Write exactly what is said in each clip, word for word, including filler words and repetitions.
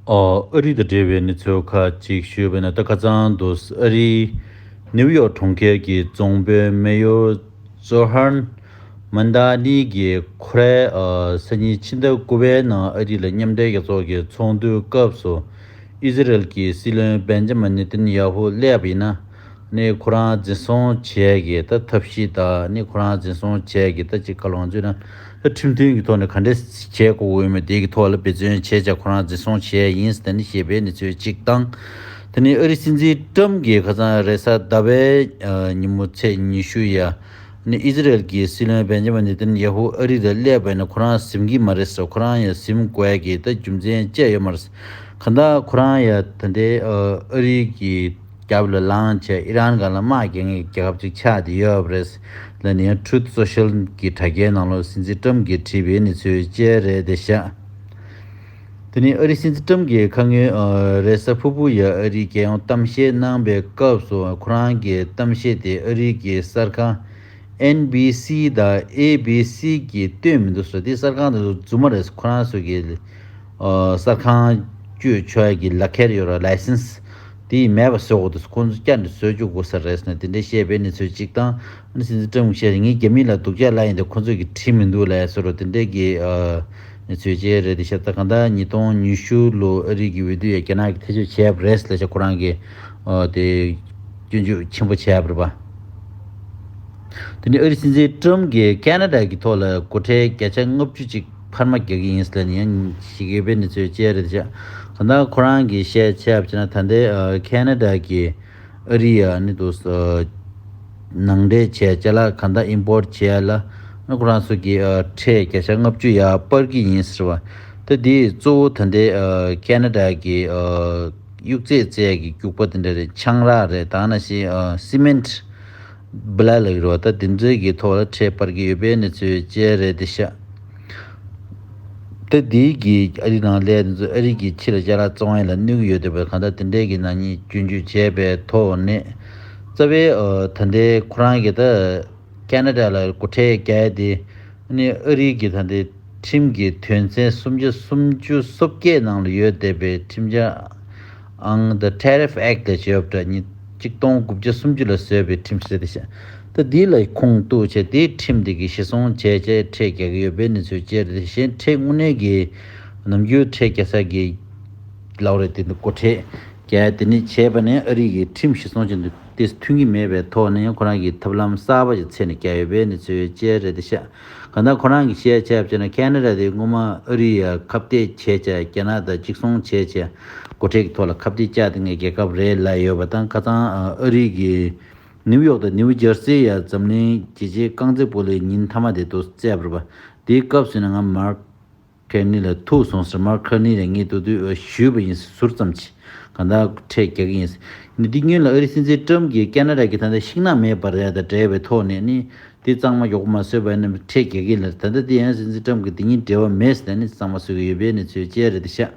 ཨ་ཨ་རི་དང་འབྲེལ་བའི་གནས་ཚུལ་ཁག་ཅིག་ཞུས་པ་ཡིན་ན། ད་ཁ་སང་དུ་ཨ་རིའི་ནིའུ་ཡོག་གྲོང་ཁྱེར་གྱི་རྫོང་དཔོན་མེ་ཡོར་ཛོ་ཧན་མན་ད་ནི་གིས་ཁོ་རའི་ཨ་སང་ཉིན་ཕྱི་ཟླ་དགུ་པའི་ནང་ཨ་རི་ལ་མཉམ་འབྲེལ་རྒྱལ་ཚོགས་ཀྱི་ཚོགས་འདུའི་སྐབས་སུ་ཨི་ཟི་རེལ་གྱི་སྲིད་བློན་བེན་ཇ་མིན་ནེ་ཏན་ཡ་ཧུ་སླེབས་པ་ཡིན་ན། ནི་ཁོ་རང་འཛིན་བཟུང་བྱས་ཀྱི་ད་ཐབས་ཤེས་དང་། ནི་ཁོ་རང་འཛིན་བཟུང་བྱས་ཀྱི་ད་ཅིག་ག་ལོང་ཚུལ་ན་ད་ཁྲིམས་མཐུན་གྱི་ཐོག་ནས་ག་འདྲས་བྱས་དགོས་ཀྱི་ཡོད་མེད་དེ་གི་ཐོག་ལ་འབད་བརྩོན་བྱས་ཀྱང་ཁོ་རང་འཛིན་བཟུང་བྱས་ཡིན་ཟེར་ནི་ཞེས་པའི་གནས་ཚུལ་གཅིག་དང་། དེ་ནི་ཨ་རི་སྲིད་འཛིན་ཏྲམ་གྱིས་ཁ་སང་རེས་གཟའ་ཟླ་བའི་ཨ་ཉིན་མོ་ཚེས་ཉི་ཤུ་ཡ་ནི་ཨི་ཟི་རེལ་གྱི་སྲིད་བློན་བེན་ཇ་མིན་ནེ་ཏན་ཡ་ཧུ་ཨ་རི་ལ་སླེབས་པ་ཡིན་ན་ཁོ་རང་ཟིན་གྱི་མ་རེད་ཟེར། ཁོ་རང་ཡང་ཟིན་དགོས་ཀྱི་ད་རྒྱུ་མཚན་ཅི་ཡང་ཡོད་མ་རེད། གང་ལྟར་ཁོ་རང་ཡང་ད་ལྟའི་ཨ་ཨ་རི་གི་རྒྱབ་ལ་ལངས་བྱས་ཨི་རན་སྒང་ལ་དམག་རྒྱག་མཁན་རྒྱལ་ཁབ་ཅིག་ཆགས་བསྡད་ཡོད་པ་རེད་ལབ་ནས་ཡང་Truth Social་གི་དྲ་རྒྱའི་ནང་ལོགས་སྲིད་འཛིན་ཏྲམ་གྱིས་བྲིས་པའི་གནས་ཚུལ་བཅས་རེད་བསྡད་ཤག་དེ་ནས་ཨ་རིའི་སྲིད་འཛིན་ཏྲམ་གྱིས་ཁ་སྔོན་ཨ་རེས་གཟའ་ཕུར་བུ་ཡ་ཨ་རིའི་རྒྱལ་ཡོངས་གཏམ་བཤད་གནང་པའི་སྐབས་སུ་ཁོ་རང་གི་གཏམ་བཤད་དེ་ཨ་རིའི་གི་གསར་ཁང་ཨེན་བི་སི་དང་ཨེ་བི་སི་གིས་སྟོན་མི་འདུག་ཟེར། དེ་གསར་ཁང་དེ་ཚོ་རྫུན་མ་རེད། ཁོ་རང་ཚོ་གི་ཨ་གསར་ཁང་སྤྱོད་ཆོག་ཡ་གི་ལག་ཁྱེར་ཡོད་ར། ལའི་སེན་སི་དེ་མེད་པ་བཟོ་དགོས་འདུག་ཁོང་ཚོ་བསྐྱར་དུ་བཟོ་བཅུག་དགོས་ས་རེད་ཟེར་ནས་དེ་འདྲ་བཤད་པའི་གནས་ཚུལ་གཅིག་དང་། ཨ་ནི་སྲིད་འཛིན་ཏྲམ་གྱིས་བཤད་ངས་རྒྱ་མི་ལ་སྡུག་ཅག་ལབ་ཡིན་ཏེ་ཁོང་ཚོ་གིས་ཁྲིད་མི་འདུག་ལབ་ཡ་བཟོ་འདྲ་དེ་འདྲའི་གི་ཨ་གནས་ཚུལ་བཅས་རེད་བསྡད་ཤག་ད་གང་ལྟར་ཉིས་སྟོང་ཉི་ཤུ་ལོ་ཨ་རི་གི་འོས་བསྡུ་ཡ་རྒྱ་ནག་གིས་ཐེ་གཏོགས་བྱས་པ་རེད་ལབ་ཤག་ཁོ་རང་གིས་ཨ་དེ་སྐྱོན་བརྗོད་ཆེན་པོ་བྱས་པ་རེད་པ། དེ་ནས་ཨ་རིའི་སྲིད་འཛིན་ཏྲམ་གྱིས་ཁེ་ན་ཌ་གི་ཐོག་ལ་སྒོ་ཁྲལ་བརྒྱ་ཆ་ལྔ་བཅུ་ཅིག་འཕར་མ་རྒྱག་གི་ཡིན་ཟེར་ནས་ཡང་ཞིག་ཡོད་པའི་གནས་ཚུལ་བཅས་རེད་ཤག་གང་ལྟར་ཁོ་རང་གིས་བཤད་བྱས་པ་བྱས་ན་ད་ལྟའི་ཨ་ཁེ་ན་ཌ་གིས་ཨ་རི་ཡ་ནི་དུ་ཨ་ནང་འདྲེན་བྱས་ཅ་ལག་གང་ལྟར་ཨིམ་པོར་བྱས་ལ་ཨ་ཁོ་རང་ཚོ་གིས་ཨ་ཁྲལ་བརྒྱ་ཆ་ལྔ་བཅུ་ཡར་སྤར་གྱི་ཡིན་ཟེར་བ། ད་དེ་གཙོ་བོ་ད་ལྟའི་ཨ་ཁེ་ན་ཌ་གི་ཨ་གཡུག་རྩེད་རྩེད་ཀྱི་རྒྱུག་པ་དེ་འདྲ་རེད། ཆང་རག་རེད། ད་ནང་བཞིན་ཨ་སི་མེན་ཊི་བི་ལ་ལ་ཡོད་རེད་བ། ད་དེ་ཚོའི་གི་ཐོག་ལ་ཁྲལ་སྤར་གྱི་ཡོད་པའི་གནས་ཚུལ་བཅས་རེད་བསྡད་ཤག་ད་དེའི་གི་ཨ་རི་ནང་ལས་དེ་ཚོ་ཨ་རི་གི་ཕྱི་ལ་ཅ་ལག་བཙོང་ཡ་ལ་གནོད་ཀྱི་ཡོད་བསྡད་པ་གང་ལྟར་དེ་འདྲའི་གི་ནག་ཉེས་སྐྱོན་བརྗོད་བྱས་པའི་ཐོག་ནས་རྩ་བའི་ཨ་ད་ལྟའི་ཁོ་རང་གི་ད་ཁེ་ན་ཌ་ལ་སྒོ་ཁྲལ་རྒྱག་ཡ་དེ་ནི་ཨ་རི་གི་ད་ལྟའི་ཁྲིམས་ཀྱི་དོན་ཚན་སུམ་བརྒྱ་སུམ་ཅུ་སོ་བརྒྱད་ནང་ལ་ཡོད་བསྡད་པའི་ཁྲིམས་འཆར་ཨང་the Tariff Act ལ་བྱས་པ་འདྲ། ཉིས་གཅིག་སྟོང་དགུ་བརྒྱ་སུམ་ཅུ་ལ་བཟོས་པའི་ཁྲིམས་སྲོལ་དེ་བཞག་ད་འདི་ལ་ཁུངས་གཏུགས་བྱས་དེའི་ཁྲིམས་དེ་གི་གཞི་བཟུང་བྱས་བྱས་ཁྲལ་རྒྱག་གི་ཡོད་པའི་གནས་ཚུལ་བཅས་རེད། གཞན་ཁྲལ་དངོས་གནས་ཀྱི་ནམ་རྒྱུན་ཁྲལ་རྒྱག་ས་གི་ལའོ་རེད་དེ་འདི་སྒོ་ཁྲལ་རྒྱག་དེ་ནི་བྱས་པ་ནས་ཨ་རི་གི་ཁྲིམས་གཞི་བཟུང་བྱས་འདུག་དེ་མཐུན་གྱི་མེད་པའི་ཐོག་ནས་ཁོ་རང་གིས་ཐབས་ལམ་གསར་པ་ཞིག་འཚོལ་ནས་བསྐྱལ་ཡོད་པའི་གནས་ཚུལ་བཅས་རེད་དེ་ཤག་གང་ལྟར་ཁོ་རང་གིས་བཤད་བྱས་པ་བྱས་ན་ཁེ་ན་ཌ་དེ་སྔོན་མ་ཨ་རི་ཡ་ཁ་གཏད་བྱས་བྱས་རྒྱ་ནག་དང་གཅིག་མཚུངས་བྱས་བྱས་སྒོ་ཁྲལ་གྱི་ཐོག་ལ་ཁ་གཏད་བཅག་བསྡད་མཁན་རྒྱལ་ཁབ་རེད་ལབ་ཡོད་པ་དང་། ཁ་སང་ཨ་རི་གི་ནིའུ་ཡོག་དང་ནིའུ་ཇར་སི་ཡ་འཛམ་གླིང་རྒྱལ་སྤྱིའི་རྐང་རྩེད་སྤོ་ལོའི་ཉིན་མཐའ་མ་དེ་དུ་བརྩད་པ་རེད་པ། དེའི་སྐབས་སུ་ཡིན་ན་ང་མར་ཁེར་ནི་ལ་ཐུག་སོང་ཟེར། མར་ཁེར་ནི་ལ་ངས་ཏོག་ཏོག་ཞུས་པ་ཡིན། ཟུར་ཙམ་ཅིག་གང་ལྟར་ཁྲལ་རྒྱག་གི་ཡིན། ནི་འདི་སྔོན་ལ་ཨ་རིའི་སྲིད་འཛིན་ཏྲམ་གྱིས་ཁེ་ན་ཌ་གི་ད་ལྟ་ཤིང་ནགས་མེ་འབར་ཡ་དང་འབྲེལ་བའི་ཐོག་ནས་ནི་འདི་གཙང་མ་མགྱོགས་པོ་མ་བཟོས་པ་ཡིན་ན་ཁྲལ་རྒྱག་གི་ལ། ད་ལྟ་འདི་ཡང་སྲིད་འཛིན་ཏྲམ་གྱིས་འདི་གཉིས་འབྲེལ་བ་མེད་ཟེར་ནས་གཙང་མ་བཟོ་གི་ཡོད་པའི་གནས་ཚུལ་བཅས་རེད་དེ་ཤག་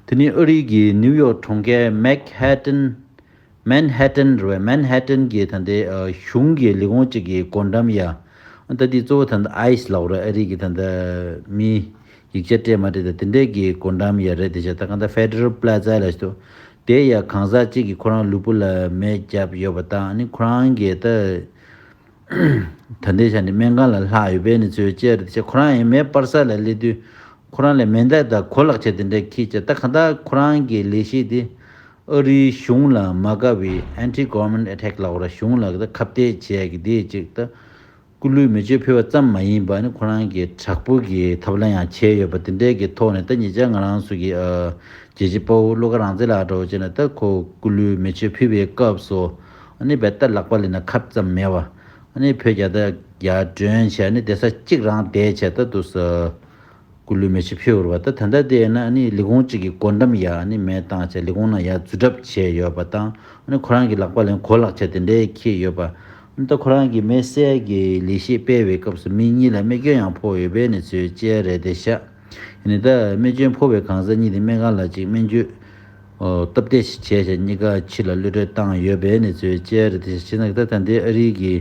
དེ་ནི་ཨ་རིའི་གི་ནིའུ་ཡོག་གྲོང་ཁྱེར་མེག་ཧེ་ཏན། མན་ཧེ་ཏན་རེད་པས། མན་ཧེ་ཏན་གྱི་ད་ལྟའི་ཨ་གཞུང་གི་ལས་ཁུངས་གཅིག་གི་སྒོ་འགྲམ་ཡ། ད་འདི་གཙོ་བོ་ད་ལྟ་ཨའི་སི་ལབ་རེད། ཨ་རི་གི་ད་ལྟ་མི་ཡིག་ཆ་སྤྲད་མ་སྤྲད་ད་དེ་འདྲའི་གི་སྒོ་འགྲམ་ཡ་རེད་དེ་ཤག་ད་གང་ལྟར་ཕེ་ཌེ་རལ་པ་ལ་ཛ་ལབ་ཞིག་འདུག་དེ་ཡ་གང་ཟག་གཅིག་གིས་ཁོ་རང་ལུས་པོ་ལ་མེ་བརྒྱབ་ཡོད་པ་དང་། ཨ་ནི་ཁོ་རང་གིས་ད་ད་ལྟའི་ཆ་ནས་སྨན་ཁང་ལ་ལྷག་ཡོད་པའི་གནས་ཚུལ་བཅས་རེད་དེ་ཤག་ཁོ་རང་ཡང་མེ་སྤར་ས་ལ་སླེབས་དུས་ཁོ་རང་ལ་མེ་མདའ་དང་གོ་ལག་ཆས་དེ་འདྲ་འཁྱེར་བྱས། ད་གང་ལྟར་ཁོ་རང་གི་ལས་གཞི་དེ་ཨ་རིའི་གཞུང་ལ་མ་དགའ་བའི་ཨན་ཊི་གོ་ཝར་མེན་ཊི་ཨེ་ཊེག་ལབ་དགོས་ར། གཞུང་ལ་ད་ཁ་གཏད་བྱས་ཀྱི་དེ་ཅིག་ད་སྐུ་ལུས་མེ་མཆོད་ཕུལ་བ་ཙམ་མ་ཡིན་པ་ནི་ཁོ་རང་གི་དྲག་པོ་གི་ཐབས་ལ་ཡང་བྱས་ཡོད་པ་དེ་འདྲའི་གི་ཐོག་ནས། ད་ཉེ་ཆར་ང་རང་ཚོ་གི་ཨ་རྒྱལ་གཅེས་དཔའ་བོ་བློ་དགའ་རང་བཙན་ལགས་འདྲ་བོ་བྱས་ན་ད་ཁོ་སྐུ་ལུས་མེ་མཆོད་ཕུལ་བའི་སྐབས་སུ་ཨ་ནི་བེ་ད་ལག་པ་ལེན་ན་ཁབ་ཙམ་མེད་པ། ཨ་ནི་བོད་རྒྱ་ད་ཡར་མགྲོན་བྱས་ནི་བསྡད་ས་གཅིག་རང་བསྡད་བྱས་ད་དུ་ས། སྐུ་ལུས་མེ་མཆོད་ཕུལ་བ་རེད་པ། ད་ད་ལྟ་དེ་ཡིན་ན་ཨ་ནི་ལས་ཁུངས་གཅིག་གི་སྒོ་འགྲམ་ཡ་ཨ་ནི་མེ་བཏང་བྱས་ལས་ཁུངས་ནང་ཡ་འཛུལ་གྲབས་བྱས་ཡོད་པ་དང་། ཨ་ནི་ཁོ་རང་གི་ལག་པ་ལ་གོ་ལག་ཆས་དེ་འདྲའི་འཁྱེར་ཡོད་པ། ཨ་ནི་ད་ཁོ་རང་གིས་མེ་བསད་ཀྱི་ལས་གཞི་སྤེལ་བའི་སྐབས་སུ་མི་གཉིས་ལ་རྨས་སྐྱོན་ཡང་ཕོག་ཡོད་པའི་གནས་ཚུལ་བཅས་རེད་དེ་ཤག་ཡིན་ནའི་ད་རྨས་སྐྱོན་ཕོག་པའི་གང་ཟག་གཉིས་དེ་སྨན་ཁང་ལ་ཅིག་སྨན་བཅོས་ཨོ་སྟབས་བདེ་ཞིག་བྱས་བྱས་གཉིས་ཀ་ཕྱི་ལ་གློད་གྲོལ་བཏང་ཡོད་པའི་གནས་ཚུལ་བཅས་རེད་དེ་ཤག་བྱས་ན་ད་ད་ལྟའི་ཨ་རི་གི་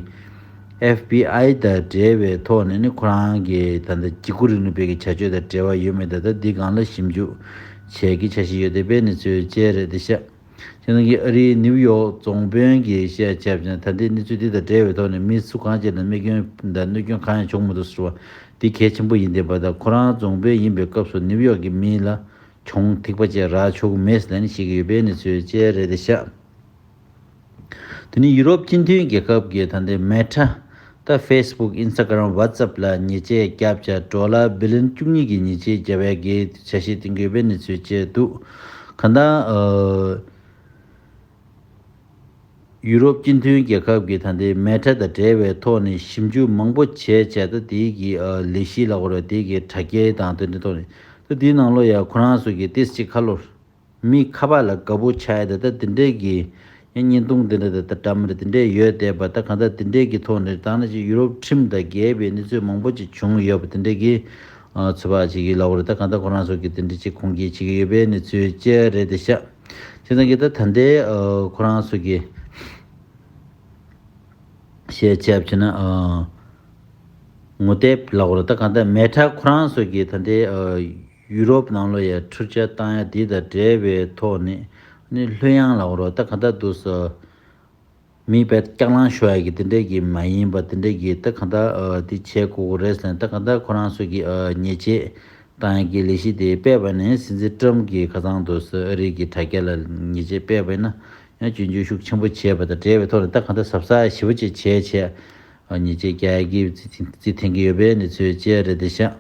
ཨེཕ་བི་ཨའི་དང་འབྲེལ་བའི་ཐོག་ནས་ནི་ཁོ་རང་གི་ད་ལྟ་འཇིགས་སྐུལ་རིང་ལུགས་པའི་གི་བྱ་སྤྱོད་དང་འབྲེལ་བ་ཡོད་མེད་ད་ལྟ་འདི་སྒང་ལ་ཞིབ་འཇུག་བྱེད་ཀྱི་འཆར་གཞི་ཡོད་དེ་དཔེ་ནི་ཚོས་བཅས་རེད་དེ་ཤག་དེ་ནང་གི་ཨ་རིའི་ནིའུ་ཡོག་རྫོང་དཔོན་གྱིས་བཤད་བྱས་པ་ད་ལྟའི་གནས་ཚུལ་འདི་དང་འབྲེལ་བའི་ཐོག་ནས་མི་སུ་གང་ཅིག་ལ་རྨས་སྐྱོན་དང་གནོད་སྐྱོན་གང་ཡང་བྱུང་མི་འདུག་ཟེར་བ་འདི་གལ་ཆེན་པོ་ཡིན་བསྡད་པ་དང་ཁོ་རང་རྫོང་དཔོན་ཡིན་པའི་སྐབས་སུ་ནིའུ་ཡོག་གི་མི་ལ་གྱོང་ཐེག་པ་ཅིག་རག་ཆོག་གི་མེད་ཟེར་ནས་བཤད་ཀྱི་ཡོད་པའི་གནས་ཚུལ་བཅས་རེད་དེ་ཤག་དེ་ནི་ཡུ་རོབ་སྤྱི་མཐུན་རྒྱལ་ཁབ་ཀྱི་ད་ལྟའི་Meta ད་Facebook Instagram WhatsApp ལ་ཉེས་ཆད་བརྒྱབ་བྱས་ཌོ་ལར་བི་ལི་ཡོན་བཅུ་གཉིས་ཀྱི་ཉེས་ཆད་བརྒྱབ་ཡ་གི་འཆར་གཞི་བཏིང་གི་ཡོད་པའི་གནས་ཚུལ་བཅས་འདུག་གང་ལྟར་ཨ། ཡུ་རོབ་སྤྱི་མཐུན་རྒྱལ་ཁབ་ཀྱི་ད་ལྟའི་Meta དང་འབྲེལ་བའི་ཐོག་ནས་ཞིབ་འཇུག་མང་པོ་བྱས་བྱས་ད་དེའི་གི་ཨ་ལས་གཞི་ལ་འོ་ར་དེའི་གི་དྲ་རྒྱའི་དང་དེ་འདྲའི་ཐོག་ནས་ད་དེའི་ནང་ལོགས་ཡ་ཁོ་རང་ཚོ་གི་ཏིས་གཅིག་ཁ་ལོ། མི་ཁ་པར་ལ་དགའ་པོ་ཆགས་ཡ་དེ་ད་དེ་འདྲས་ཀྱི་ཡང་བརྙན་ཐུང་དེ་འདྲ་དེ་ད་འདྲ་མི་འདྲ་དེ་འདྲས་ཡོད་བསྡད་པ་ད་གང་ལྟར་དེ་འདྲས་ཀྱི་ཐོག་ནས་ད་ནང་བཞིན་ཡུ་རོབ་ཁྲིམས་དང་འགལ་བའི་གནས་ཚུལ་མང་པོ་ཅིག་བྱུང་ཡོད་པ་དེ་འདྲས་ཀྱི་ཚོད་དཔག་བྱེད་ཀྱི་ལབ་པ་རེད། ད་གང་ལྟར་ཁོ་རང་ཚོ་གི་དེ་འདྲས་ཅིག་ཁུངས་སྐྱེལ་བྱེད་ཀྱི་ཡོད་པའི་གནས་ཚུལ་བཅས་རེད་དེ་ཤག་བྱས་ཙང་གི་ད་ད་ལྟའི་ཁོ་རང་ཚོ་གི་བཤད་བྱས་པ་བྱས་ན་ངོ་དེབ་ལབ་པ་རེད། ད་གང་ལྟར་Meta ཁོ་རང་ཚོ་གི་ད་ལྟའི་ཡུ་རོབ་ནང་ལོགས་ཡ་འཕྲུལ་ཆས་བཏང་ཡ་འདི་དང་འབྲེལ་བའི་ཐོག་ནས་ནི་ལྷོད་ཡངས་ལབ་རོགས་ད་ག་འདྲ་འདུག་ཟེར། མི་བས་སྐྱག་ལང་ཤོར་ཡ་གི་དེ་འདྲས་ཀྱི་མ་ཡིན་པ་དེ་འདྲས་ཀྱི་ད་ག་འདྲ་ཨ་དེ་བྱེད་དགོས་ཀྱི་རེད་ཟེར་ན་ད་ག་འདྲ་ཁོ་རང་ཚོ་གི་ཨ་ཉེས་ཆད་བཏང་ཡ་གི་ལས་གཞི་དེ་སྤེལ་བ་ནས་སྲིད་འཛིན་ཀྲམ་གྱི་ཁ་སང་དུ་ཟེར་ཨ་རི་གི་དྲ་རྒྱ་ལ་ཉེས་ཆད་སྤེལ་བ་ཡིན་ན་ཡང་སྐྱོན་བརྗོད་ཤུགས་ཆེན་པོ་བྱས་པ་དང་འབྲེལ་བའི་ཐོག་ནས་ད་ག་འདྲ་གཟབ་གཟབ་ཞེ་པོ་ཅིག་བྱས་བྱས་ཨ་ཉེས་ཆད་རྒྱག་ཡ་གི་རྩིས་འཐེན་གྱི་ཡོད་པའི་གནས་ཚུལ་བཅས་རེད་དེ་ཤག་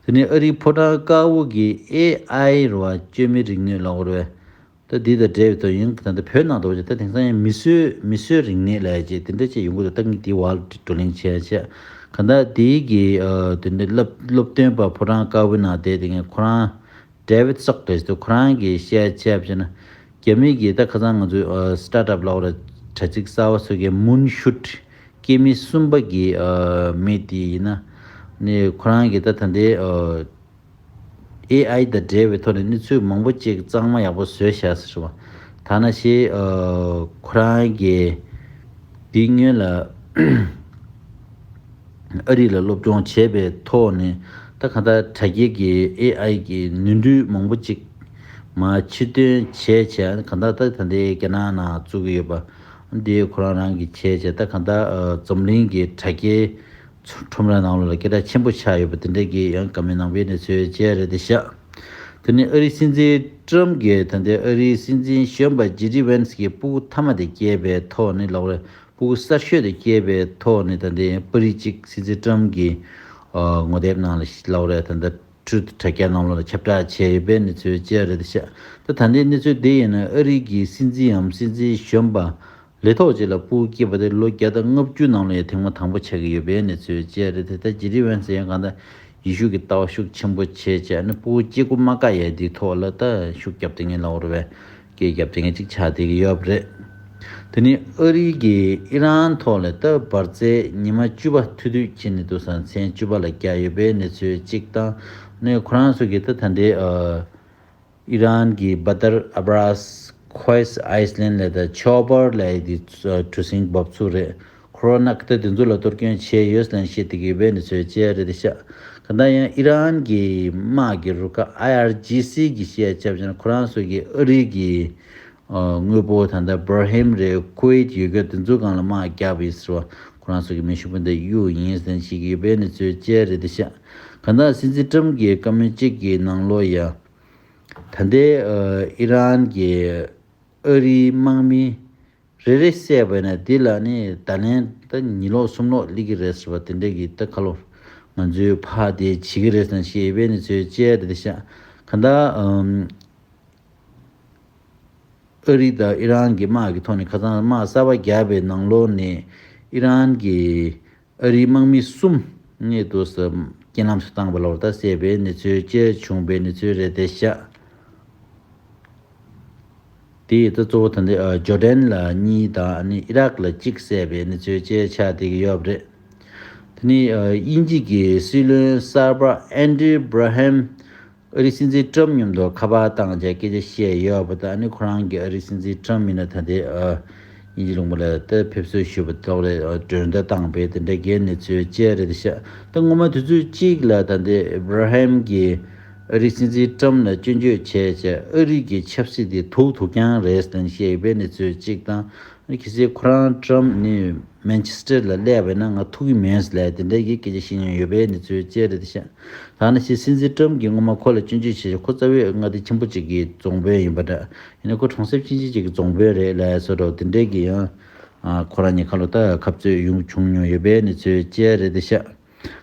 དེ་ནས་ཨ་རིའི་ཕོ་བྲང་དཀར་པོ་གི་ཨེ་ཨའི་རེད་བ་བཅོས་མའི་རིག་ནུས་ལབ་དགོས་རེད་བས། ད་འདི་དང་འབྲེལ་བའི་ཐོག་ཡིན་ད་ལྟ་བོད་ནང་དུ་བ་ཅིག་ད་དེང་སང་ཡང་མིས་བཟོས་མིས་བཟོས་རིག་གནས་ལབ་ཡ་ཅིག་དེ་འདྲ་ཅིག་ཡོང་གི་འདུག་ད་ངས་འདི་བར་བགྲོ་གླེང་བྱས་བྱས་གང་ལྟར་འདིའི་གི་ཨ་དེ་འདྲ་སློབ་སློབ་སྟོན་པ་ཕོ་བྲང་དཀར་པོའི་ནང་བསྡད་དེ་ངས་ཁོ་རང་David Sock ལབ་ཅིག་འདུག་ཁོ་རང་གིས་བཤད་བྱས་པ་ཅིག་ན་རྒྱ་མི་གི་ད་ཁ་སང་ང་ཚོའི་ཨ་སི་ཊར་ཊབ་ལབ་དགོས་རེད། དྲ་ཚིགས་གསར་པ་ཚོ་གི་Moonshot སྐྱེས་མི་གསུམ་པ་གི་ཨ་མི་དེ་ཡིན་ན་ནི་ཁོ་རང་གིས་ད་ད་ལྟའི་ཨ། ཨེ་ཨའི་དང་འབྲེལ་བའི་ཐོག་ནས་གནས་ཚུལ་མང་པོ་ཅིག་གཙང་མ་ཡག་པོ་བཟོས་བཞག་ཟེར་བ། ཐ་ན་ཤེས་ཨ་ཁོ་རང་གིས་འདི་སྔོན་ལ་ཨ་རི་ལ་སློབ་སྦྱོང་བྱས་པའི་ཐོག་ནས་ད་གང་ལྟར་དྲ་རྒྱའི་གི་ཨེ་ཨའི་གི་ནོར་འཁྲུལ་མང་པོ་ཅིག་མར་ཕྱིར་འདོན་བྱས་བྱས་གང་ལྟར་ད་ད་ལྟའི་རྒྱ་ནག་ནང་བཙུགས་ཀྱི་ཡོད་པ་འདི་ཁོ་རང་རང་གིས་བྱས་བྱས་ད་གང་ལྟར་ཨ་འཛམ་གླིང་གི་དྲ་རྒྱའི་ཁྲོམ་ར་ནང་ལོགས་ལ་སྐད་གྲགས་ཆེན་པོ་ཆགས་ཡོད་པ་དེ་འདྲ་གི་ཡང་བཀའ་མོལ་གནང་བའི་གནས་ཚུལ་བཅས་རེད་དེ་ཤག་དེ་ནི་ཨ་རིའི་སྲིད་འཛིན་ཀྲམ་གྱིས་ད་ལྟའི་ཨ་རིའི་སྲིད་འཛིན་གཞོན་པ་ཇེ་ཌི་ཝན་སི་གི་སྤུ་གུ་མཐའ་མ་དེ་སྐྱེས་པའི་ཐོག་ནས་ལབ་རེད། སྤུ་གུ་གསར་ཤོས་དེ་སྐྱེས་པའི་ཐོག་ནས་ད་ལྟའི་པར་རིས་གཅིག་སྲིད་འཛིན་ཀྲམ་གྱིས་ཨ་ངོ་དེབ་ནང་ལ་ལབ་རེད། ད་ལྟ་ཊུ་རུཐ་དྲ་རྒྱ་ནང་ལོགས་ལ་ཁྱབ་བསྒྲགས་བྱས་ཡོད་པའི་གནས་ཚུལ་བཅས་རེད་དེ་ཤག་ད་ད་ལྟའི་གནས་ཚུལ་དེ་ཡིན་ན་ཨ་རི་གི་སྲིད་འཛིན་འམ་སྲིད་འཛིན་གཞོན་པ་ལས་ཐོག་ཅིག་ལ་སྤུ་གུ་སྐྱེས་པ་དེ་ལོ་བརྒྱ་དང་ལྔ་བཅུ་ནང་ལ་ཡང་ཐེངས་མ་དང་པོ་ཆགས་ཀྱི་ཡོད་པའི་གནས་ཚུལ་བཅས་རེད་དེ། ད་ཇེ་ཌི་ཝན་སི་ཡང་གང་ལྟར་ཡེ་ཤུ་གི་ལྟ་བ་ཤུགས་ཆེན་པོ་བྱས་བྱས་ནས་སྤུ་གུ་སྐྱེ་རྒྱུ་མ་དཀའ་ཡས་དེའི་ཐོག་ལ་ད་ཤུགས་རྒྱབ་བསྡད་མཁན་ལབ་དགོས་རེད་པས། སྐད་རྒྱབ་བསྡད་མཁན་ཅིག་ཆགས་བསྡད་ཀྱི་ཡོད་པ་རེད། དེ་ནི་ཨ་རི་གིས་ཨི་རན་ཐོག་ལ་ད་འབར་རྫས་ཉི་མ་བཅུ་པ་ཐུག་དུས་ཕྱིན་ནས་འདུག་ས་མཚན་བཅུ་པ་ལ་བརྒྱབ་ཡོད་པའི་གནས་ཚུལ་གཅིག་དང་ནི་ཁོ་རང་ཚོ་གིས་ད་ད་ལྟའི་ཨ། ཨི་རན་གྱི་བ་ཏར་ཨ་བ་རཱས་ཁོའེ་སི་ཨའི་སི་ལན་ལ་ད་ཆོ་པར་ལ་ཡི་དེ་གྲུ་གཟིངས་འབབ་ཚུགས་རེད། ཁོ་རོ་ནག་ད་དེ་ཚོ་ལ་གཏོར་སྐྱོན་བྱས་ཡོད་ལན་བཤད་དེ་གི་བས་ནི་ཚོས་བཅད་རེད་དེ་ཤག་ག་ད་ཡང་ཨི་རན་གྱི་དམག་གི་རུ་ཁག་ཨའི་ཨར་ཇི་སི་གི་བཤད་ཆབ་ཅན་ཁོ་རང་ཚོ་གི་ཨ་རི་གི་དངོས་པོ་ད་ལྟ་བར་ཧེམ་རེད་ཁུ་ཝེད་ཡོད་རྒྱུ་དེ་ཚོ་སྒང་ལ་དམག་བརྒྱབ་ཡིན་ཟེར་བ་ཁོ་རང་ཚོ་གི་མེ་ཤུགས་འཕུར་མདའ་གཡུག་ཡིན་ཟེར་ཞིག་ཡོད་པས་ནི་ཚོས་བཅད་རེད་དེ་ཤག་ག་ད་སྲིད་འཛིན་ཀྲམ་གྱི་བཀའ་མོལ་གཅིག་གི་ནང་ལོགས་ཡ། ད་ལྟའི་ཨི་རན་གྱི་ཨ་རིའི་དམག་མི་རེ་རེ་བསད་པ་ཡིན་ན་འདི་ལ་ནི་ད་ལན་ད་ཉིས་ལོག་གསུམ་ལོག་སླེབས་ཀྱི་རེད་ཟེར་བ་དེ་འདྲ་གི་ད་ཁ་ལོ་ང་ཚོས་ཕར་དེ་བྱེད་ཀྱི་རེད་ཟེར་ཞེས་པའི་ནི་ཚོས་བཅད་དེ་ཤག་ག་ད་ཨ་རི་དང་ཨི་རན་གྱི་དམག་གི་ཐོག་ནས་ཁ་སང་དམག་གསར་པ་བརྒྱབ་པའི་ནང་ལོགས་ནས་ཨི་རན་གྱི་ཨ་རིའི་དམག་མི་གསུམ་ནས་དུ་ས་རྐྱེན་ལམ་དུ་བཏང་བ་ལ་བར་ཐག་བསད་པའི་གནས་ཚུལ་བཅས་བྱུང་བའི་གནས་ཚུལ་རེད་དེ་ཤག་དེ་ཡིས་ད་གཙོ་བོ་ད་ལྟ་ཇོར་ཌན་ལ་གཉིས་དང་ཨ་ནི་ཨི་རག་ལ་གཅིག་བསད་པའི་གནས་ཚུལ་བཅས་ཆགས་བསྡད་ཀྱི་ཡོད་པ་རེད། དེ་ནི་དབྱིན་ཇི་གི་སྲིད་བློན་གསར་པ་ཨན་ཌྲི་བྷ་ར་ཧམ་ཨ་རིའི་སྲིད་འཛིན་ཀྲམ་མཉམ་དུ་ཁ་པར་བཏང་བྱས་སྐད་ཆ་བཤད་ཡོད་པ་དང་ཨ་ནི་ཁོ་རང་གིས་ཨ་རིའི་སྲིད་འཛིན་ཀྲམ་ཡིན་ན་ད་ལྟའི་ དབྱིན་ཇི་ལུང་པ་ལ་ད་ཕེབས་བསུ་ཞུས་པ་ཐོག་ལ་མགྲོན་བརྡ་བཏང་བའི་དེ་འདྲ་གི་གནས་ཚུལ་བཅས་རེད་ཤག་ད་སྔོན་མ་དུས་ཚོད་གཅིག་ལ་ད་ལྟའི་ཨེབ་ར་ཧམ་གྱིས་ཨ་རིའི་སྲིད་འཛིན་ཀྲམ་ལ་སྐྱོན་བརྗོད་བྱས་བྱས་ཨ་རི་གི་ཆབ་སྲིད་དེ་དུག་དུག་རྐྱང་རེད་ཟེར་ནས་བཤད་ཡོད་པའི་གནས་ཚུལ་གཅིག་དང་། གལ་སྲིད་ཁོ་རང་ཀྲམ་ནི་མན་ཆེ་སི་ཊར་ལ་སླེབས་པ་ན་ང་ཐུག་གི་མིན་ཟེར་ལབ་དེ་འདྲ་གི་སྐད་ཆ་བཤད་མྱོང་ཡོད་པའི་གནས་ཚུལ་བཅས་རེད་ཤག་ད་ནི་ཕྱིས་སྲིད་འཛིན་ཀྲམ་གྱིས་སྔོན་མ་ཁོ་ལ་སྐྱོན་བརྗོད་བྱས་ཤག་ཁོ་རྩ་བའི་མངའ་སྡེ་ཆེན་པོ་གཅིག་གི་རྫོང་དཔོན་ཡིན་པ་འདྲ། ཡིན་ན་ཁོ་གྲོང་གསེབ་ཆུང་ཆུང་གཅིག་གི་རྫོང་དཔོན་རེད་ལབ་ཡ་བཟོ་འདྲ་དེ་འདྲའི་གི་ཡང་ཁོ་རང་གཉིས་ཁ་ལོ་ད་ཁ་རྩོད་ཡོང་བྱུང་མྱོང་ཡོད་པའི་གནས་ཚུལ་བཅས་རེད་ཤག་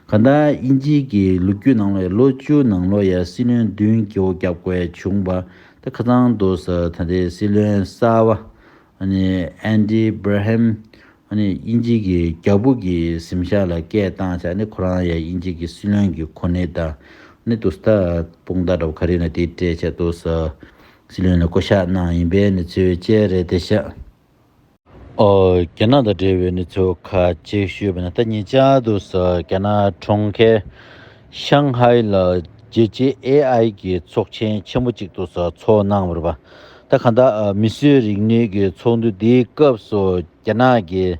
གང་ལྟར་དབྱིན་ཇི་གི་ལོ་རྒྱུས་ནང་ལོགས་ལོ་བཅུ་ནང་ལོགས་ཡ་སྲིད་བློན་བདུན་སྐྱེ་བོ་བརྒྱབ་དགོས་བྱུང་བ་ད་ཁ་སང་དུ་ས་ད་ལྟའི་སྲིད་བློན་གསར་བ་ཨ་ནི་ཨན་ཌི་བྷ་ར་ཧམ་ཨ་ནི་དབྱིན་ཇི་གི་རྒྱལ་པོ་གི་གཟིམ་ཤག་ལ་སྐད་བཏང་བྱས་ནས་ཁོ་རང་ཡ་དབྱིན་ཇི་གི་སྲིད་བློན་གྱི་གོ་གནས་དང་ནི་དུ་ས་ད་དཔུང་རྟགས་འདྲ་བོ་ག་རེ་ན་དེ་སྤྲད་བྱས་དུ་ས་སྲིད་བློན་ལ་བསྐོ་བཞག་གནང་ཡིན་པའི་གནས་ཚུལ་བཅས་རེད་དེ་ཤག་ཨོ། རྒྱ་ནག་དང་འབྲེལ་བའི་གནས་ཚུལ་ཁག་ཅིག་ཞུས་པ་ན་ད་ཉེ་ཆར་དུ་ས་རྒྱ་ནག་གྲོང་ཁྱེར་ཤང་ཧའེ་ལ་རྒྱལ་སྤྱིའི་ཨེ་ཨའི་གི་ཚོགས་ཆེན་ཆེན་པོ་གཅིག་ཏུ་ས་ཚོགས་གནང་བ་རེད་པ། ད་གང་ལྟར་མིས་བཟོས་རིག་ནུས་ཀྱི་ཚོགས་འདུ་འདིའི་སྐབས་སུ་རྒྱ་ནག་གིས་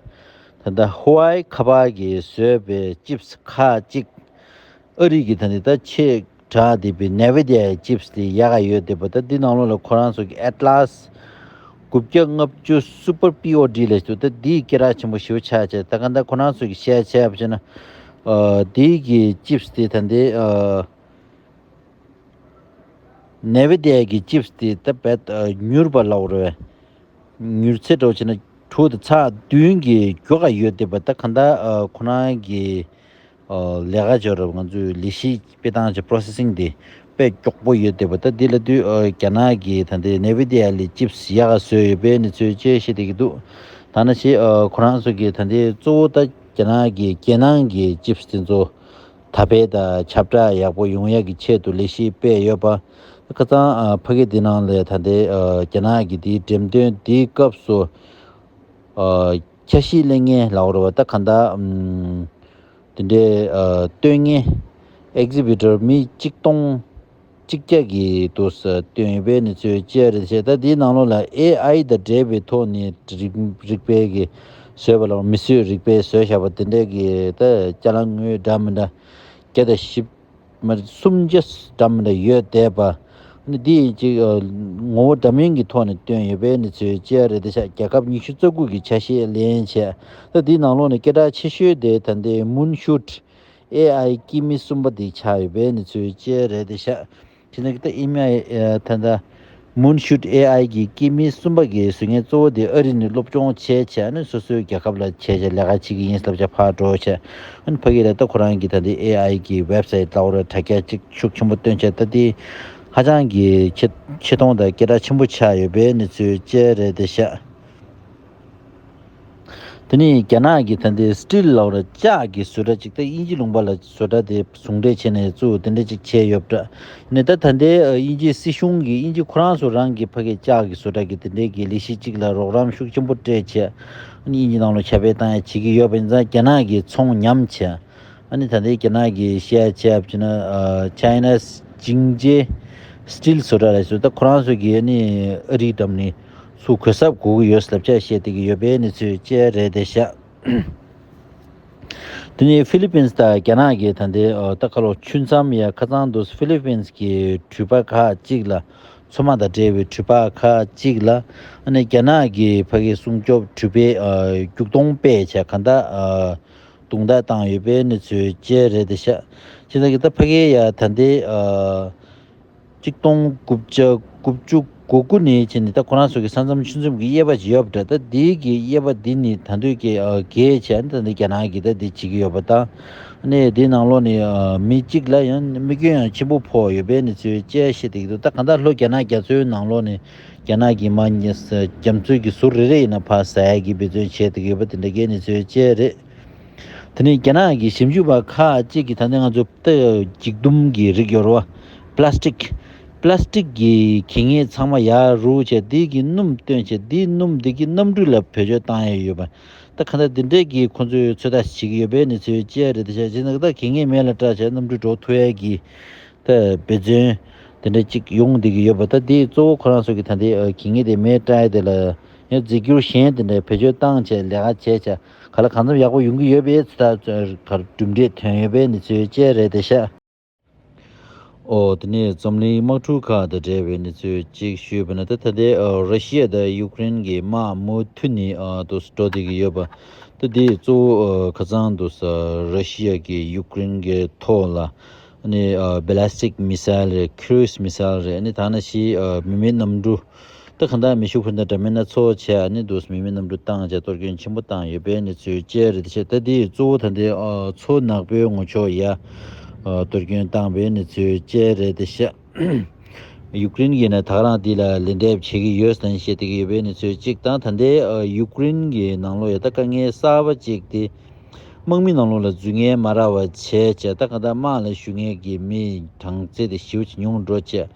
ད་ལྟ་ཧུ་ཝའེ་ཁ་པར་གྱིས་བཟོས་པའི་ཅིབས་ཁག་ཅིག་ཨ་རི་གི་ད་ནི་ད་ཆེས་དྲག་བསྡད་པའི་ནེ་བི་ཌི་ཡའི་ཅིབས་དེ་ཡག་ག་ཡོད་བསྡད་པ་ད་འདི་ནང་ལོགས་ལ་ཁོ་རང་ཚོ་གི་ཨེ་ཊི་ལ་སི་དགུ་བརྒྱ་ལྔ་བཅུ་སུ་པར་པི་ཨོ་ཌི་ལབ་ཞིག་འདུག་ད་འདིའི་སྐད་གྲགས་ཆེན་པོ་ཞེ་པོ་ཆགས་བྱས་ད་ག་ད་ཁོ་རང་ཚོ་གི་བཤད་བྱས་པ་བྱས་ན་འདི་གི་ཅིབས་དེ་ད་འདི་ནེ་བི་ཌི་ཡའི་གི་ཅིབས་དེ་ད་བད་མྱུར་བ་ལབ་རེད། མྱུར་ཚད་འདྲ་བོ་བྱས་ན་དྲུག་དང་ཚེག་བདུན་གྱི་མགྱོགས་ག་ཡོད་བསྡད་པ་ད་ག་ད་ཁོ་རང་གི་ལས་ཀ་སྦྱོར་རབས་ང་ཚོའི་ལས་གཞི་སྤེལ་སྟངས་ཀྱི་པོ་རོ་སེ་སིང་དེ་དཔེ་མགྱོགས་པོ་ཡོད་བསྡད་པ་ད་འདི་ལ་དུས་རྒྱ་ནག་གི་ད་ལྟའི་ནེ་བི་ཌི་ཡ་ལི་ཅིབས་ཡག་ག་བཟོས་ཡོད་པའི་གནས་ཚུལ་བཅས་བཤད་བསྡད་ཀྱི་འདུག་ད་ནང་བཞིན་ཁོ་རང་ཚོ་གི་ད་ལྟའི་གཙོ་བོ་ད་རྒྱ་ནག་གི་རྒྱལ་ནང་གི་ཅིབས་དེ་ཚོ་དར་སྤེལ་དང་ཁྱབ་བསྒྲགས་ཡག་པོ་ཡོང་ཡག་གི་ཆེད་དུ་ལས་གཞི་སྤེལ་ཡོད་པ། ཁ་སང་ཕ་གི་འདི་ནང་ལ་ད་ལྟའི་རྒྱ་ནག་གི་དེའི་འགྲེམས་སྟོན་དེའི་སྐབས་སུ་འཆར་གཞི་ལེན་མཁན་ལབ་དགོས་རེད་པ་ད་ག་ད། དེ་འདྲའི་ཨ་སྟོན་མཁན་ཨེག་ཟི་བྷི་ཊར་མི་གཅིག་སྟོང་གཅིག་བརྒྱ་གི་འདུག་ས་སྟོན་ཡོད་པའི་གནས་ཚུལ་བཅས་རེད་ཤག་ད་འདིའི་ནང་ལོགས་ལ་ཨེ་ཨའི་དང་འབྲེལ་བའི་ཐོག་ནས་རིག་རིག་པའི་གི་བཟོས་པ་ལ་མིས་བཟོས་རིག་པའི་བཟོས་བཞག་པ་དེ་འདྲའི་གི་ད་ཅ་ལག་དངོས་འདྲ་མི་འདྲ་བརྒྱ་དང་བཞི་མ་སུམ་བརྒྱ་འདྲ་མི་འདྲ་ཡོད་བསྡད་པ། ནི་འདི་ཡིན་གཅིག་ངོ་བོ་འདྲ་མིན་གྱི་ཐོག་ནས་བཏོན་ཡོད་པའི་གནས་ཚུལ་བཅས་རེད་དེ་ཤག་རྒྱལ་ཁབ་ཉི་ཤུ་རྩ་དགུ་གི་ཆ་ཤས་ལེན་བྱས། ད་འདིའི་ནང་ལོགས་ནས་སྐད་གྲགས་ཆེ་ཤོས་དེ་ད་ལྟའི་མུན་ཤུཊ་ཨེ་ཨའི་སྐྱེས་མི་གསུམ་པ་དེ་ཆགས་ཡོད་པའི་གནས་ཚུལ་བཅས་རེད་དེ་ཤག་དེ་ནས་ད་ཨེ་མི་ཨའི་ད་ལྟ་མུན་ཤུཊ་ཨེ་ཨའི་གི་སྐྱེས་མི་གསུམ་པ་གི་བཟོ་མཁན་གཙོ་བོ་དེ་ཨ་རི་ནས་སློབ་སྦྱོང་བྱས་བྱས་ནས་སོ་སོའི་རྒྱལ་ཁབ་ལ་བྱས་བྱས་ལས་ཀ་བྱེད་ཀྱི་ཡིན་ལབ་བྱས་ཕར་འགྲོ་བྱས། ཨ་ནི་ཕ་གི་ལ་ད་ཁོ་རང་གི་ད་ལྟའི་ཨེ་ཨའི་གི་ཝེབ་སའིཊ་ལ་འོ་ར་དྲ་རྒྱ་གཅིག་ཤུགས་ཆེན་པོ་བཏོན་བྱས་ད་དེ་ཧ་ཅང་གི་ཆེ་ཆེ་མཐོང་དང་སྐད་གྲགས་ཆེན་པོ་ཆགས་ཡོད་པའི་གནས་ཚུལ་བཅས་རེད་དེ་ཤག་དེ་ནས་རྒྱ་ནག་གི་ད་ལྟའི་སི་ཊིལ་ལབ་ར་ལྕགས་ཀྱི་བཟོ་གྲྭ་གཅིག་ད་དབྱིན་ཇི་ལུང་པ་ལ་བཟོ་གྲྭ་དེ་ཟུང་འབྲེལ་བྱས་ནས་བཙུགས་དེ་འདྲ་གཅིག་བྱས་ཡོད་པ་འདྲ། ནས་ད་ད་ལྟའི་དབྱིན་ཇིའི་སྲིད་གཞུང་གིས་དབྱིན་ཇི་ཁོ་རང་ཚོ་རང་གི་ཕ་གིའི་ལྕགས་ཀྱི་བཟོ་གྲྭ་གི་དེ་འདྲའི་གི་ལས་གཞི་གཅིག་ལ་རོགས་རམ་ཤུགས་ཆེན་པོ་སྤྲད་བྱས་དབྱིན་ཇི་ནང་ལ་ཁྱབ་སྤེལ་བཏང་ཡ་བྱེད་ཀྱི་ཡོད་པ་ཡིན་ཙང་རྒྱ་ནག་གིས་ཚོང་ཉམས་བྱས། ཨ་ནི་ད་ལྟའི་རྒྱ་ནག་གིས་བཤད་བྱས་པ་བྱས་ན་ཨ་China's Jingzhe Steel བཟོ་གྲྭ་ལ་སོགས་ད་ཁོ་རང་ཚོ་གིས་ཨ་ནི་ཨ་རིའི་འགྲམ་ནས་ཚུར་གོ་གསབ་དགོས་ཀྱི་ཡོད་ལབ་བྱས་བཤད་བསྡད་ཀྱི་ཡོད་པའི་གནས་ཚུལ་བཅས་རེད་དེ་ཤག་དེ་ནས་ཧྥི་ལི་པིན་དང་རྒྱ་ནག་གིས་ད་ལྟའི་ཨ་ད་ཁ་ལོ་ཆུ་མཚམས་ཡ་ཁ་ཚང་དུ་ཧྥི་ལི་པིན་གྱི་འཕྲུལ་པ་ཁག་ཅིག་ལ་མཚོ་དམག་དང་འབྲེལ་བའི་འཕྲུལ་པ་ཁག་ཅིག་ལ་ཨ་ནི་རྒྱ་ནག་གི་ཕ་གིའི་སྲུང་སྐྱོབ་འཕྲུལ་པའི་ཨ་རྒྱུག་སྟོང་སྤེལ་བྱས་གང་ལྟར་ཨ། རྡུང་རྡེག་བཏང་ཡོད་པའི་གནས་ཚུལ་བཅས་རེད་དེ་ཤག་ཅེས་ད་གི་ད་ཕ་གིའི་ཡ་ད་ལྟའི་ཨ་གཅིག་སྟོང་དགུ་བརྒྱ་དགུ་བཅུ་གོ་དགུ་ནས་བྱས་ནས་ད་ཁོ་རང་ཚོ་གི་ས་མཚམས་ཆུ་མཚམས་ཀྱི་དབྱེ་བ་ཅིག་ཡོད་པ་འདྲ། ད་དེའི་གི་དབྱེ་བ་འདི་ནི་ད་དུང་གི་ཨ་བརྒལ་བྱས་ནས་ད་ལྟ་རྒྱ་ནག་གིས་ད་འདི་བྱེད་ཀྱི་ཡོད་པ་དང་། ཨ་ནི་དེའི་ནང་ལོགས་ནས་ཨ་མི་གཅིག་ལ་ཡང་རྨས་སྐྱོན་ཡང་ཆེན་པོ་ཕོག་ཡོད་པའི་གནས་ཚུལ་བཅས་བཤད་བསྡད་ཀྱི་འདུག་ད་གང་ལྟར་ལྷོ་རྒྱ་ནག་རྒྱ་མཚོའི་ནང་ལོགས་ནས་རྒྱ་ནག་གི་མ་རྒྱ་མཚོའི་གི་ཟུར་རེ་རེ་ཡིན་ན་ཕར་ཟ་ཡ་གི་འབད་བརྩོན་བྱས་བསྡད་ཀྱི་ཡོད་པ་དེ་འདྲ་གི་གནས་ཚུལ་བཅས་རེད། དེ་ནས་རྒྱ་ནག་གི་ཞིབ་འཇུག་པ་ཁག་ཅིག་གིས་ད་ལྟ་ང་ཚོ་ཏི་འགྱིག་དུམ་གྱི་རིགས་ཡོད་རེད་བ། པ་ལ་སི་ཊིག་པ་ལ་སི་ཊིག་གི་གད་སྙིགས་ཚང་མ་ཡར་རུབ་བྱས་དེ་གི་སྣུམ་བཏོན་བྱས་དེའི་སྣུམ་དེ་གི་གནམ་གྲུ་ལ་བེད་སྤྱོད་བཏང་ཡས་ཡོད་པ། ད་ག་འདྲ་དེ་འདྲས་ཀྱི་ཁོང་ཚོས་ཚོད་ལྟ་བྱེད་ཀྱི་ཡོད་པའི་གནས་ཚུལ་བཅས་རེད་དེ་བྱས་ཙང་ད་གད་སྙིགས་མེ་ལ་སྲེག་བྱས་གནམ་གྲུ་འགྲོ་ཐུབ་ཡས་ཀྱི་ད་འབད་བརྩོན་དེ་འདྲ་ཅིག་ཡོང་བསྡད་ཀྱི་ཡོད་པ། ད་དེ་གཙོ་བོ་ཁོ་རང་ཚོ་གི་ད་ལྟའི་གད་སྙིགས་དེ་མེ་སྲེག་ཡས་དེ་ལ། ཡང་རྫས་འགྱུར་གཞན་དེ་འདྲའི་བེད་སྤྱོད་བཏང་བྱས་ལས་ཀ་བྱས་བྱས་ག་ལ་གང་འཚམ་ཡག་པོ་ཡོང་གི་ཡོད་པའི་ཚོད་ལྟ་ག་གྲུབ་འབྲས་ཐོན་ཡོད་པའི་གནས་ཚུལ་བཅས་རེད་དེ་ཤག་ཨོ་དེ་ནས་འཛམ་གླིང་དམག་འཁྲུག་ཁག་དང་འབྲེལ་བའི་གནས་ཚུལ་གཅིག་ཞུས་པ་ན། ད་ད་ལྟའི་ཨ་ར་ཤི་ཡ་དང་ཡུཀ་རེན་གྱི་དམག་མུ་མཐུད་ནས་ཨ་དུ་འགྲོ་བསྡད་ཀྱི་ཡོད་པ། ད་དེ་གཙོ་བོ་ཨ་ཁ་སང་དུ་ས་ར་ཤི་ཡ་གིས་ཡུཀ་རེན་གྱི་ཐོག་ལ་ཨ་ནི་ཨ་བེ་ལེ་སི་ཊིག་མི་སེལ་རེད། ཁུ་རུ་ཛི་མི་སེལ་རེད། ཨ་ནི་ད་ནང་བཞིན་ཨ་མི་མེད་གནམ་གྲུ། ད་གང་ལྟར་མེ་ཤུགས་འཕུར་མདའ་འདྲ་མིན་སྣ་ཚོགས་བྱས་ནས་འདུག་མི་མེད་གནམ་གྲུ་བཏང་བྱས་གཏོར་སྐྱོན་ཆེན་པོ་བཏང་ཡོད་པའི་གནས་ཚུལ་བཅས་རེད་ཤག་ད་དེ་གཙོ་བོ་ད་ལྟའི་ཨ་མཚོ་ནག་པོའི་ངོས་ཕྱོགས་ཡ་ཨ་གཏོར་སྐྱོན་བཏང་པའི་གནས་ཚུལ་བཅས་རེད་ཤག་ཡུཀ་རེན་གྱིས་ནི་ད་ག་རང་དེ་ལ་ལན་འདེབས་བྱེད་ཀྱི་ཡོད་ཟེར་ནས་བཤད་བསྡད་ཀྱི་ཡོད་པའི་གནས་ཚུལ་གཅིག་དང་། ད་ལྟའི་ཨ་ཡུཀ་རེན་གྱི་ནང་ལོགས་ཡ་ད་དཀའ་ངལ་གསར་པ་གཅིག་དེ། དམག་མི་ནང་ལོགས་ལ་འཛུལ་ཉེན་མ་རག་པ་བྱས་བྱས། ད་ག་ད་དམག་ལ་ཞུགས་མཁན་གྱི་མི་གྲངས་ཚད་དེ་ཞེ་པོ་ཅིག་ཉུང་འགྲོ་བྱས།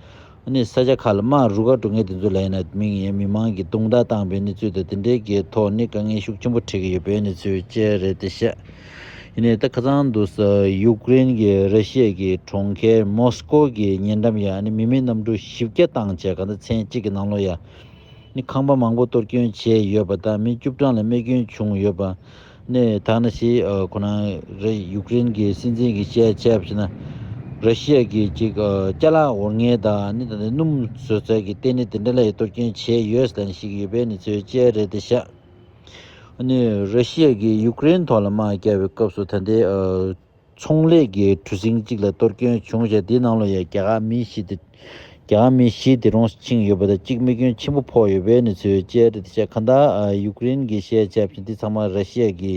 ཨ་ནི་ས་ཆ་ཁག་ལ་དམག་རུ་ཁག་འགྲོ་མཁན་དེ་ཚོ་ལ་ཡིན་ན་མི་ཡིན་མི་མང་གི་རྡུང་རྡེག་བཏང་པའི་གནས་ཚུལ་དང་དེ་འབྲེལ་གྱི་ཐོག་ནས་དཀའ་ངལ་ཤུགས་ཆེན་པོ་འཕྲད་ཀྱི་ཡོད་པའི་གནས་ཚུལ་བཅས་རེད་དེ་ཤག་ཡིན་ནའི་ད་ཁ་སང་དུ་ས་ཡུཀ་རེན་གྱི་ར་ཤི་ཡ་གི་གྲོང་ཁྱེར་མོ་སི་ཀོ་གི་ཉེ་འགྲམ་ཡ་ཨ་ནི་མི་མེད་གནམ་གྲུ་བཞི་བརྒྱ་བཏང་བྱས་ག་ད་མཚན་གཅིག་གི་ནང་ལོགས་ཡ། ནི་ཁང་པ་མང་པོ་གཏོར་སྐྱོན་བྱས་ཡོད་པ་དང་མི་བཅུ་གྲངས་ལ་རྨས་སྐྱོན་བྱུང་ཡོད་པ། ནི་ད་ནང་བཞིན་ཨ་ཁོ་ན་རེ་ཡུཀ་རེན་གྱི་སྲིད་འཛིན་གྱིས་བཤད་བྱས་པ་ཞིག་ན། ར་ཤི་ཡ་གི་ཅིག་ཨ་ཅ་ལག་འོར་མཁན་དང་ནི་ད་ནི་སྣུམ་བཟོ་ཚད་ཀྱི་ལྟེ་གནས་དེ་འདྲ་ལ་ཡང་གཏོར་སྐྱོན་བྱས་ཡོད་ཟེར་ཞིག་ཡོད་པའི་གནས་ཚུལ་བཅས་རེད་དེ་ཤག་ནི་ར་ཤི་ཡ་གིས་ཡུཀ་རེན་ཐོག་ལ་དམག་བརྒྱབ་པའི་སྐབས་སུ་ད་ལྟའི་ཨ། ཚོང་ལས་ཀྱི་གྲུ་གཟིངས་གཅིག་ལ་གཏོར་སྐྱོན་བྱུང་བྱས་དེའི་ནང་ལ་ཡང་རྒྱ་གར་མི་བཞི་དེ་རྒྱ་གར་མི་བཞི་དེ་རུང་ཕྱིན་ཡོད་པ་དང་གཅིག་རྨས་སྐྱོན་ཆེན་པོ་ཕོག་ཡོད་པའི་གནས་ཚུལ་བཅས་རེད་དེ་ཤག་གང་ལྟར་ཡུཀ་རེན་གྱིས་བཤད་བྱས་པ་བཞིན་དེ་ཚང་མ་ར་ཤི་ཡ་གི་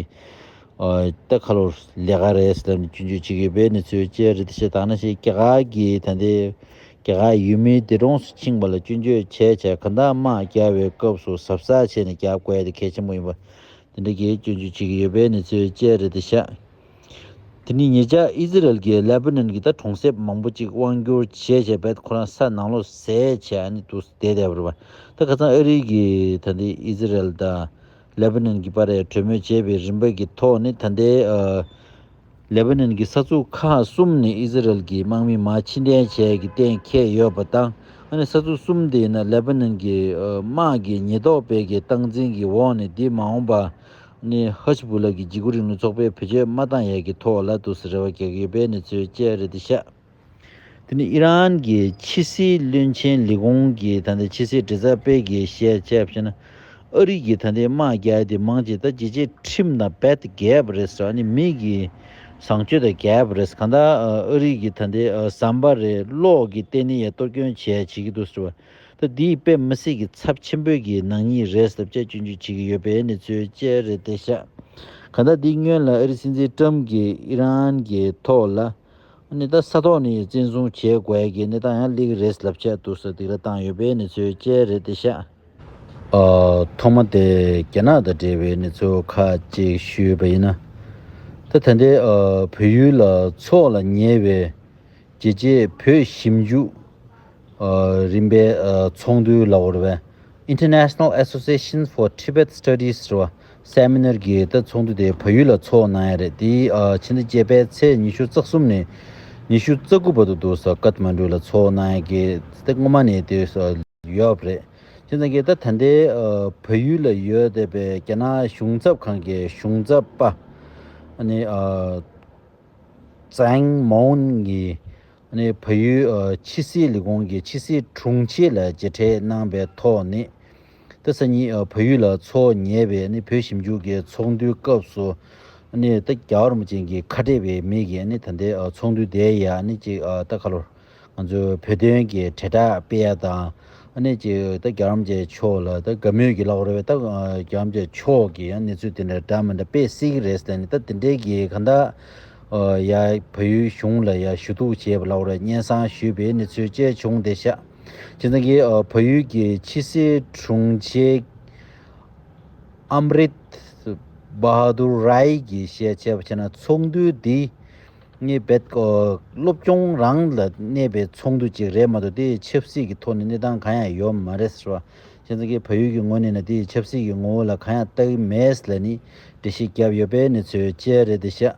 ད་ཁ་ལོར་ལས་ཀ་རེད་ཟེར་ནས་སྐྱོན་བརྗོད་བྱེད་ཀྱི་ཡོད་པའི་གནས་ཚུལ་བཅས་རེད་དེ་ཤག་ད་ནང་བཞིན་རྒྱ་གར་གྱི་ད་ལྟའི་རྒྱ་གར་ཡུལ་མི་དེ་རུང་ཕྱིན་པ་ལ་སྐྱོན་བརྗོད་བྱས་བྱས་གང་ལྟར་དམག་རྒྱག་པའི་སྐབས་སུ་གཟབ་གཟབ་བྱས་ནས་རྒྱག་དགོས་ཡ་དེ་གལ་ཆེན་པོ་ཡིན་པ། དེ་འདྲ་གི་སྐྱོན་བརྗོད་བྱེད་ཀྱི་ཡོད་པའི་གནས་ཚུལ་བཅས་རེད་དེ་ཤག་དེ་ནས་ཉེ་ཆར་ཨི་ཟི་རལ་གྱིས་ལེ་པ་ནན་གྱི་ད་གྲོང་གསེབ་མང་པོ་ཅིག་དབང་བསྒྱུར་བྱས་བྱས་པས་ཁོ་རང་ས་ནང་ལོགས་ཟས་བྱས་ཨ་ནི་འདུག་བསྡད་བསྡད་པ་རེད་པ། ད་ཁ་སང་ཨ་རི་གིས་ད་ལྟའི་ཨི་ཟི་རལ་དང་ལེ་པ་ནན་གྱི་བར་ཡ་གྲོས་མོལ་བྱས་པའི་རིམ་པ་གི་ཐོག་ནས་ད་ལྟའི་ཨ་ལེ་པ་ནན་གྱི་ས་ཚུགས་ཁག་གསུམ་ནས་ཨི་ཟི་རལ་གྱི་དམག་མི་མར་ཕྱིར་འཐེན་བྱས་ཀྱི་གཏན་འཁེལ་ཡོད་པ་དང་། ཨ་ནི་ས་ཚུགས་གསུམ་དེ་ཡིན་ན་ལེ་པ་ནན་གྱི་ཨ་དམག་གི་ཉེན་རྟོག་པའི་གི་སྟངས་འཛིན་གྱི་འོག་ནས་འདི་མ་འོངས་པ་ནི་ཧ་ཤི་བུ་ལ་གི་འཇིགས་སྐུལ་རིང་ལུགས་ཚོགས་པས་བེད་སྤྱོད་མ་བཏང་ཡས་ཀྱི་ཐོག་ལ་དུ་སི་རེ་བ་རྒྱག་གི་ཡོད་པའི་གནས་ཚུལ་བཅས་རེད་དེ་ཤག་དེ་ནི་ཨི་རན་གྱི་ཕྱི་སྲིད་བློན་ཆེན་ལས་ཁུངས་ཀྱི་ད་ལྟ་ཕྱི་སྲིད་མགྲིན་ཚབ་པས་ཀྱི་བཤད་བྱས་པ་ཞིག་ན། ཨ་རི་གི་ད་ལྟའི་དམག་རྒྱག་དེ་མང་ཆེ་ད་རྒྱལ་སྤྱིའི་ཁྲིམས་དང་རྦད་དེ་འགལ་བ་རེད་ཟེར། ཨ་ནི་མི་གི་བཟང་སྤྱོད་དང་འགལ་བ་རེད། གང་ལྟར་ཨ་རི་གི་ད་ལྟའི་ཟམ་པ་རེད། གློག་གི་ལྟེ་གནས་ཡ་གཏོར་སྐྱོན་བྱས་བྱེད་ཀྱི་འདུག་ཟེར་བ། ད་འདིས་དཔེ་མི་སྲིད་ཀྱི་ཚབས་ཆེན་པོའི་གི་ནག་ཉེས་རེད་ཟེར་བྱས་སྐྱོན་བརྗོད་བྱེད་ཀྱི་ཡོད་པའི་གནས་ཚུལ་བཅས་རེད་དེ་ཤག་གང་ལྟར་འདིའི་སྔོན་ལ་ཨ་རི་སྲིད་འཛིན་ཀྲམ་གྱིས་ཨི་རན་གྱི་ཐོག་ལ་ཨ་ནི་ད་ས་ཐོག་ནས་བཙན་བཟུང་བྱེད་དགོས་ཡ་གི་གནས་སྟངས་ཡང་སླེབས་ཀྱི་རེད་ལབ་བྱས་འདུག་ཟེར་སྡིགས་ར་བཏང་ཡོད་པའི་གནས་ཚུལ་བཅས་རེད་དེ་ཤག་ཨ་ཐོག་མ་དེ་རྒྱ་ནག་དང་འབྲེལ་བའི་གནས་ཚུལ་ཁག་ཅིག་ཞུས་པ་ཡིན་ན། ད་ད་ལྟའི་ཨ་བལ་ཡུལ་ལ་འཚོགས་ལ་ཉེ་བའི་རྒྱལ་སྤྱིའི་བོད་ཞིབ་འཇུག་ཨ་རིམ་པའི་ཨ་ཚོགས་འདུའི་ལབ་དགོས་རེད་པས། International Association for Tibet Studies ཟེར་བ་སེ་མི་ནར་གྱི་ད་ཚོགས་འདུ་དེ་བལ་ཡུལ་ལ་ཚོགས་གནང་ཡ་རེད། དེ་ཨ་ཕྱི་ཟླ་བརྒྱད་པའི་ཚེས་ཉི་ཤུ་རྩ་གསུམ་ནས་ཉི་ཤུ་རྩ་དགུ་བར་དུ་འདུག་ས་ཀཏ་མན་ཌུ་ལ་ཚོགས་གནང་ཡ་གི་ད་སྔོན་མ་ནས་དེ་ཡོད་པ་རེད། བྱས་ཙང་གི་ད་ད་ལྟའི་ཨ་བལ་ཡུལ་ལ་ཡོད་བསྡད་པའི་རྒྱ་ནག་གཞུང་ཚབ་ཁང་གི་གཞུང་ཚབ་པ་ཨ་ནི་ཨ་ཙེང་མོན་གྱིས་ཨ་ནི་བལ་ཡུལ་ཨ་ཕྱི་སྲིད་ལས་ཁུངས་ཀྱི་ཕྱི་སྲིད་དྲུང་ཆེ་ལ་མཇལ་འཕྲད་གནང་པའི་ཐོག་ནས། ད་སང་ཉིན་ཨ་བལ་ཡུལ་ལ་འཚོགས་ཉེ་བའི་ཨ་ནི་བོད་ཞིབ་འཇུག་གི་ཚོགས་འདུའི་སྐབས་སུ་ཨ་ནི་ད་རྒྱལ་བ་རིན་པོ་ཆེ་གི་ཁ་བྲལ་བའི་མི་གིས་ཨ་ནི་ད་ལྟའི་ཨ་ཚོགས་འདུ་དེ་ཡ་ཨ་ནི་ཅིག་ཨ་ད་ག་ལོར་ང་ཚོའི་བོད་དོན་གྱི་དྲིལ་བསྒྲགས་སྤེལ་ཡ་དང་། ཨ་ནི་ཅིག་ད་རྒྱལ་བ་རིན་པོ་ཆེ་མཆོག་ལ་ད་དགའ་མོས་ཀྱི་ལབ་དགོས་རེད་པས། ད་རྒྱལ་བ་རིན་པོ་ཆེ་མཆོག་གིས་ཡང་གནས་ཚུལ་དེ་འདྲ་འདྲ་མི་འདྲ་སྤེལ་སྲིད་ཀྱི་རེད་ཟེར་ནས་ད་དེ་འདྲའི་གི་གང་ལྟར་ཡ་བལ་ཡུལ་གཞུང་ལ་ཡ་ཞུ་གཏུག་བྱས་པ་ལབ་དགོས་རེད། སྙན་སེང་ཞུས་པའི་གནས་ཚུལ་བཅས་བྱུང་བསྡད་ཤག་བྱས་ཙང་གི་བལ་ཡུལ་གྱི་ཕྱི་སྲིད་དྲུང་ཆེ་ཨམ་རིད་བྷ་ཧ་དུར་རའི་གིས་བཤད་བྱས་པ་བྱས་ན་ཚོགས་འདུ་འདི་ངས་རྦད་ཀོ་སློབ་སྦྱོང་རང་ལ་གནས་པའི་ཚོགས་འདུ་ཅིག་རེད་མ་གཏོགས་དེ་ཆབ་སྲིད་ཀྱི་ཐོག་ནས་གནས་སྟངས་གང་ཡང་ཡོད་མ་རེད་ཟེར་བ། བྱས་ཙང་གི་བལ་ཡུལ་གྱི་ངོས་ནས་ན་དེ་ཆབ་སྲིད་ཀྱི་ངོ་བོ་ལ་གང་ཡང་ལྟ་གི་མེད་ལབ་ནས་འགྲེལ་བཤད་བརྒྱབ་ཡོད་པའི་གནས་ཚུལ་བཅས་རེད་དེ་ཤག་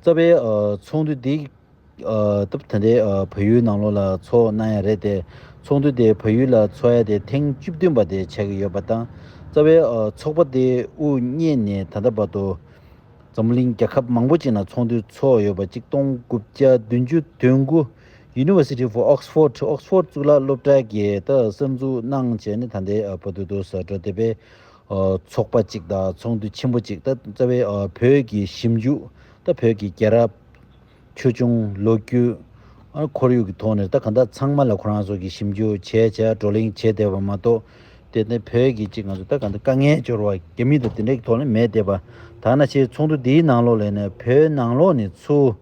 རྩ་བའི་ཨ་ཚོགས་འདུ་འདི་ ཨ་ད་ད་ལྟའི་ཨ་བལ་ཡུལ་ནང་ལོགས་ལ་ཚོགས་གནང་ཡ་རེད་དེ། ཚོགས་འདུ་དེ་བལ་ཡུལ་ལ་ཚོགས་ཡ་དེ་ཐེངས་བཅུ་བདུན་པ་དེ་ཆགས་ཀྱི་ཡོད་པ་དང་། རྩ་བའི་ཨ་ཚོགས་པ་དེ་དབུ་བརྙེས་ནས་ད་ལྟ་བར་དུ་འཛམ་གླིང་རྒྱལ་ཁབ་མང་པོ་ཅིག་ནང་ཚོགས་འདུ་ཚོགས་ཡོད་པ། ཆིག་སྟོང་དགུ་བརྒྱ་བདུན་ཅུ་དོན་དགུ། University for Oxford, Oxford གཙུག་ལག་སློབ་གྲྭ་གི་ད་གསར་འཛུགས་གནང་བྱས་ནས་ད་ལྟའི་ཨ་བར་དུ་འདུག་ཟེར་འགྲོ་བསྡད་པའི་ཨ་ཚོགས་པ་ཅིག་དང་ཚོགས་འདུ་ཆེན་པོ་ཅིག་ད་རྩ་བའི་ཨ་བོད་ཀྱི་ཞིབ་འཇུག་ད་བོད་ཀྱི་རྒྱལ་རབས། ཆོས་འབྱུང་། ལོ་རྒྱུས། ཨ་ཁོར་ཡུག་གི་ཐོག་ནས་ད་གང་ལྟར་ཚང་མ་ལ་ཁོ་རང་ཚོ་གི་ཞིབ་འཇུག་བྱས་བྱས་བགྲོ་གླེང་བྱས་བསྡད་པ་མ་གཏོགས། དེ་ནས་བོད་ཀྱི་ཅིག་ང་ཚོ་ད་གང་ལྟར་དཀའ་ངལ་འབྱོར་བ་རྒྱ་མི་དང་དེ་འདྲའི་ཐོག་ནས་མེད་བསྡད་པ། ད་ནང་བཞིན་ཚོགས་འདུ་འདིའི་ནང་ལོགས་ལ་ནས་བོད་ནང་ལོགས་ནས་ཚུར་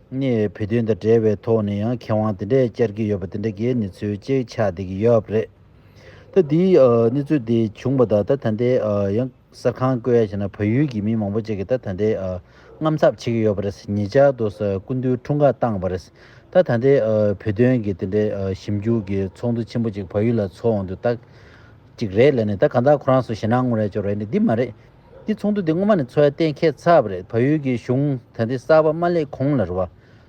ནས་བོད་དོན་དང་འབྲེལ་བའི་ཐོག་ནས་ཡང་མཁས་དབང་དེ་འདྲས་བཅར་གྱི་ཡོད་པ་དེ་འདྲ་གི་གནས་ཚུལ་ཅིག་ཆགས་བསྡད་ཀྱི་ཡོད་པ་རེད། ད་འདིའི་ཨ་གནས་ཚུལ་འདི་བྱུང་བ་དང་ད་ད་ལྟའི་ཨ་ཡང་གསར་ཁང་བཀོད་ཡ་བྱས་ན་བལ་ཡུལ་གྱི་མི་མང་པོ་ཅིག་གིས་ད་ད་ལྟའི་ཨ་དངངས་འཚབ་བྱེད་ཀྱི་ཡོད་པ་རེད། ཉེ་ཆར་དུ་ས་སྐུ་མདུན་འཁྲུངས་སྐར་བཏང་བ་རེད། ད་ད་ལྟའི་ཨ་བོད་དོན་གྱི་དེ་འདྲའི་ཨ་ཞིབ་འཇུག་གི་ཚོགས་འདུ་ཆེན་པོ་ཅིག་བལ་ཡུལ་ལ་ཚོགས་འོང་དུས་ད་ཅིག་རེད་ལབ་ནས། ད་གང་ལྟར་ཁོ་རང་ཚོ་ཞེད་སྣང་ངོ་རེ་ཅོ་རེད་ནས་འདི་མ་རེད། འདི་ཚོགས་འདུ་འདི་སྔོན་མ་ནས་ཚོགས་ཡ་གཏན་འཁེལ་ཚར་བ་རེད། བལ་ཡུལ་གྱི་གཞུང་ད་ལྟའི་གསར་པ་མ་སླེབས་གོང་ལ་རེད་བ།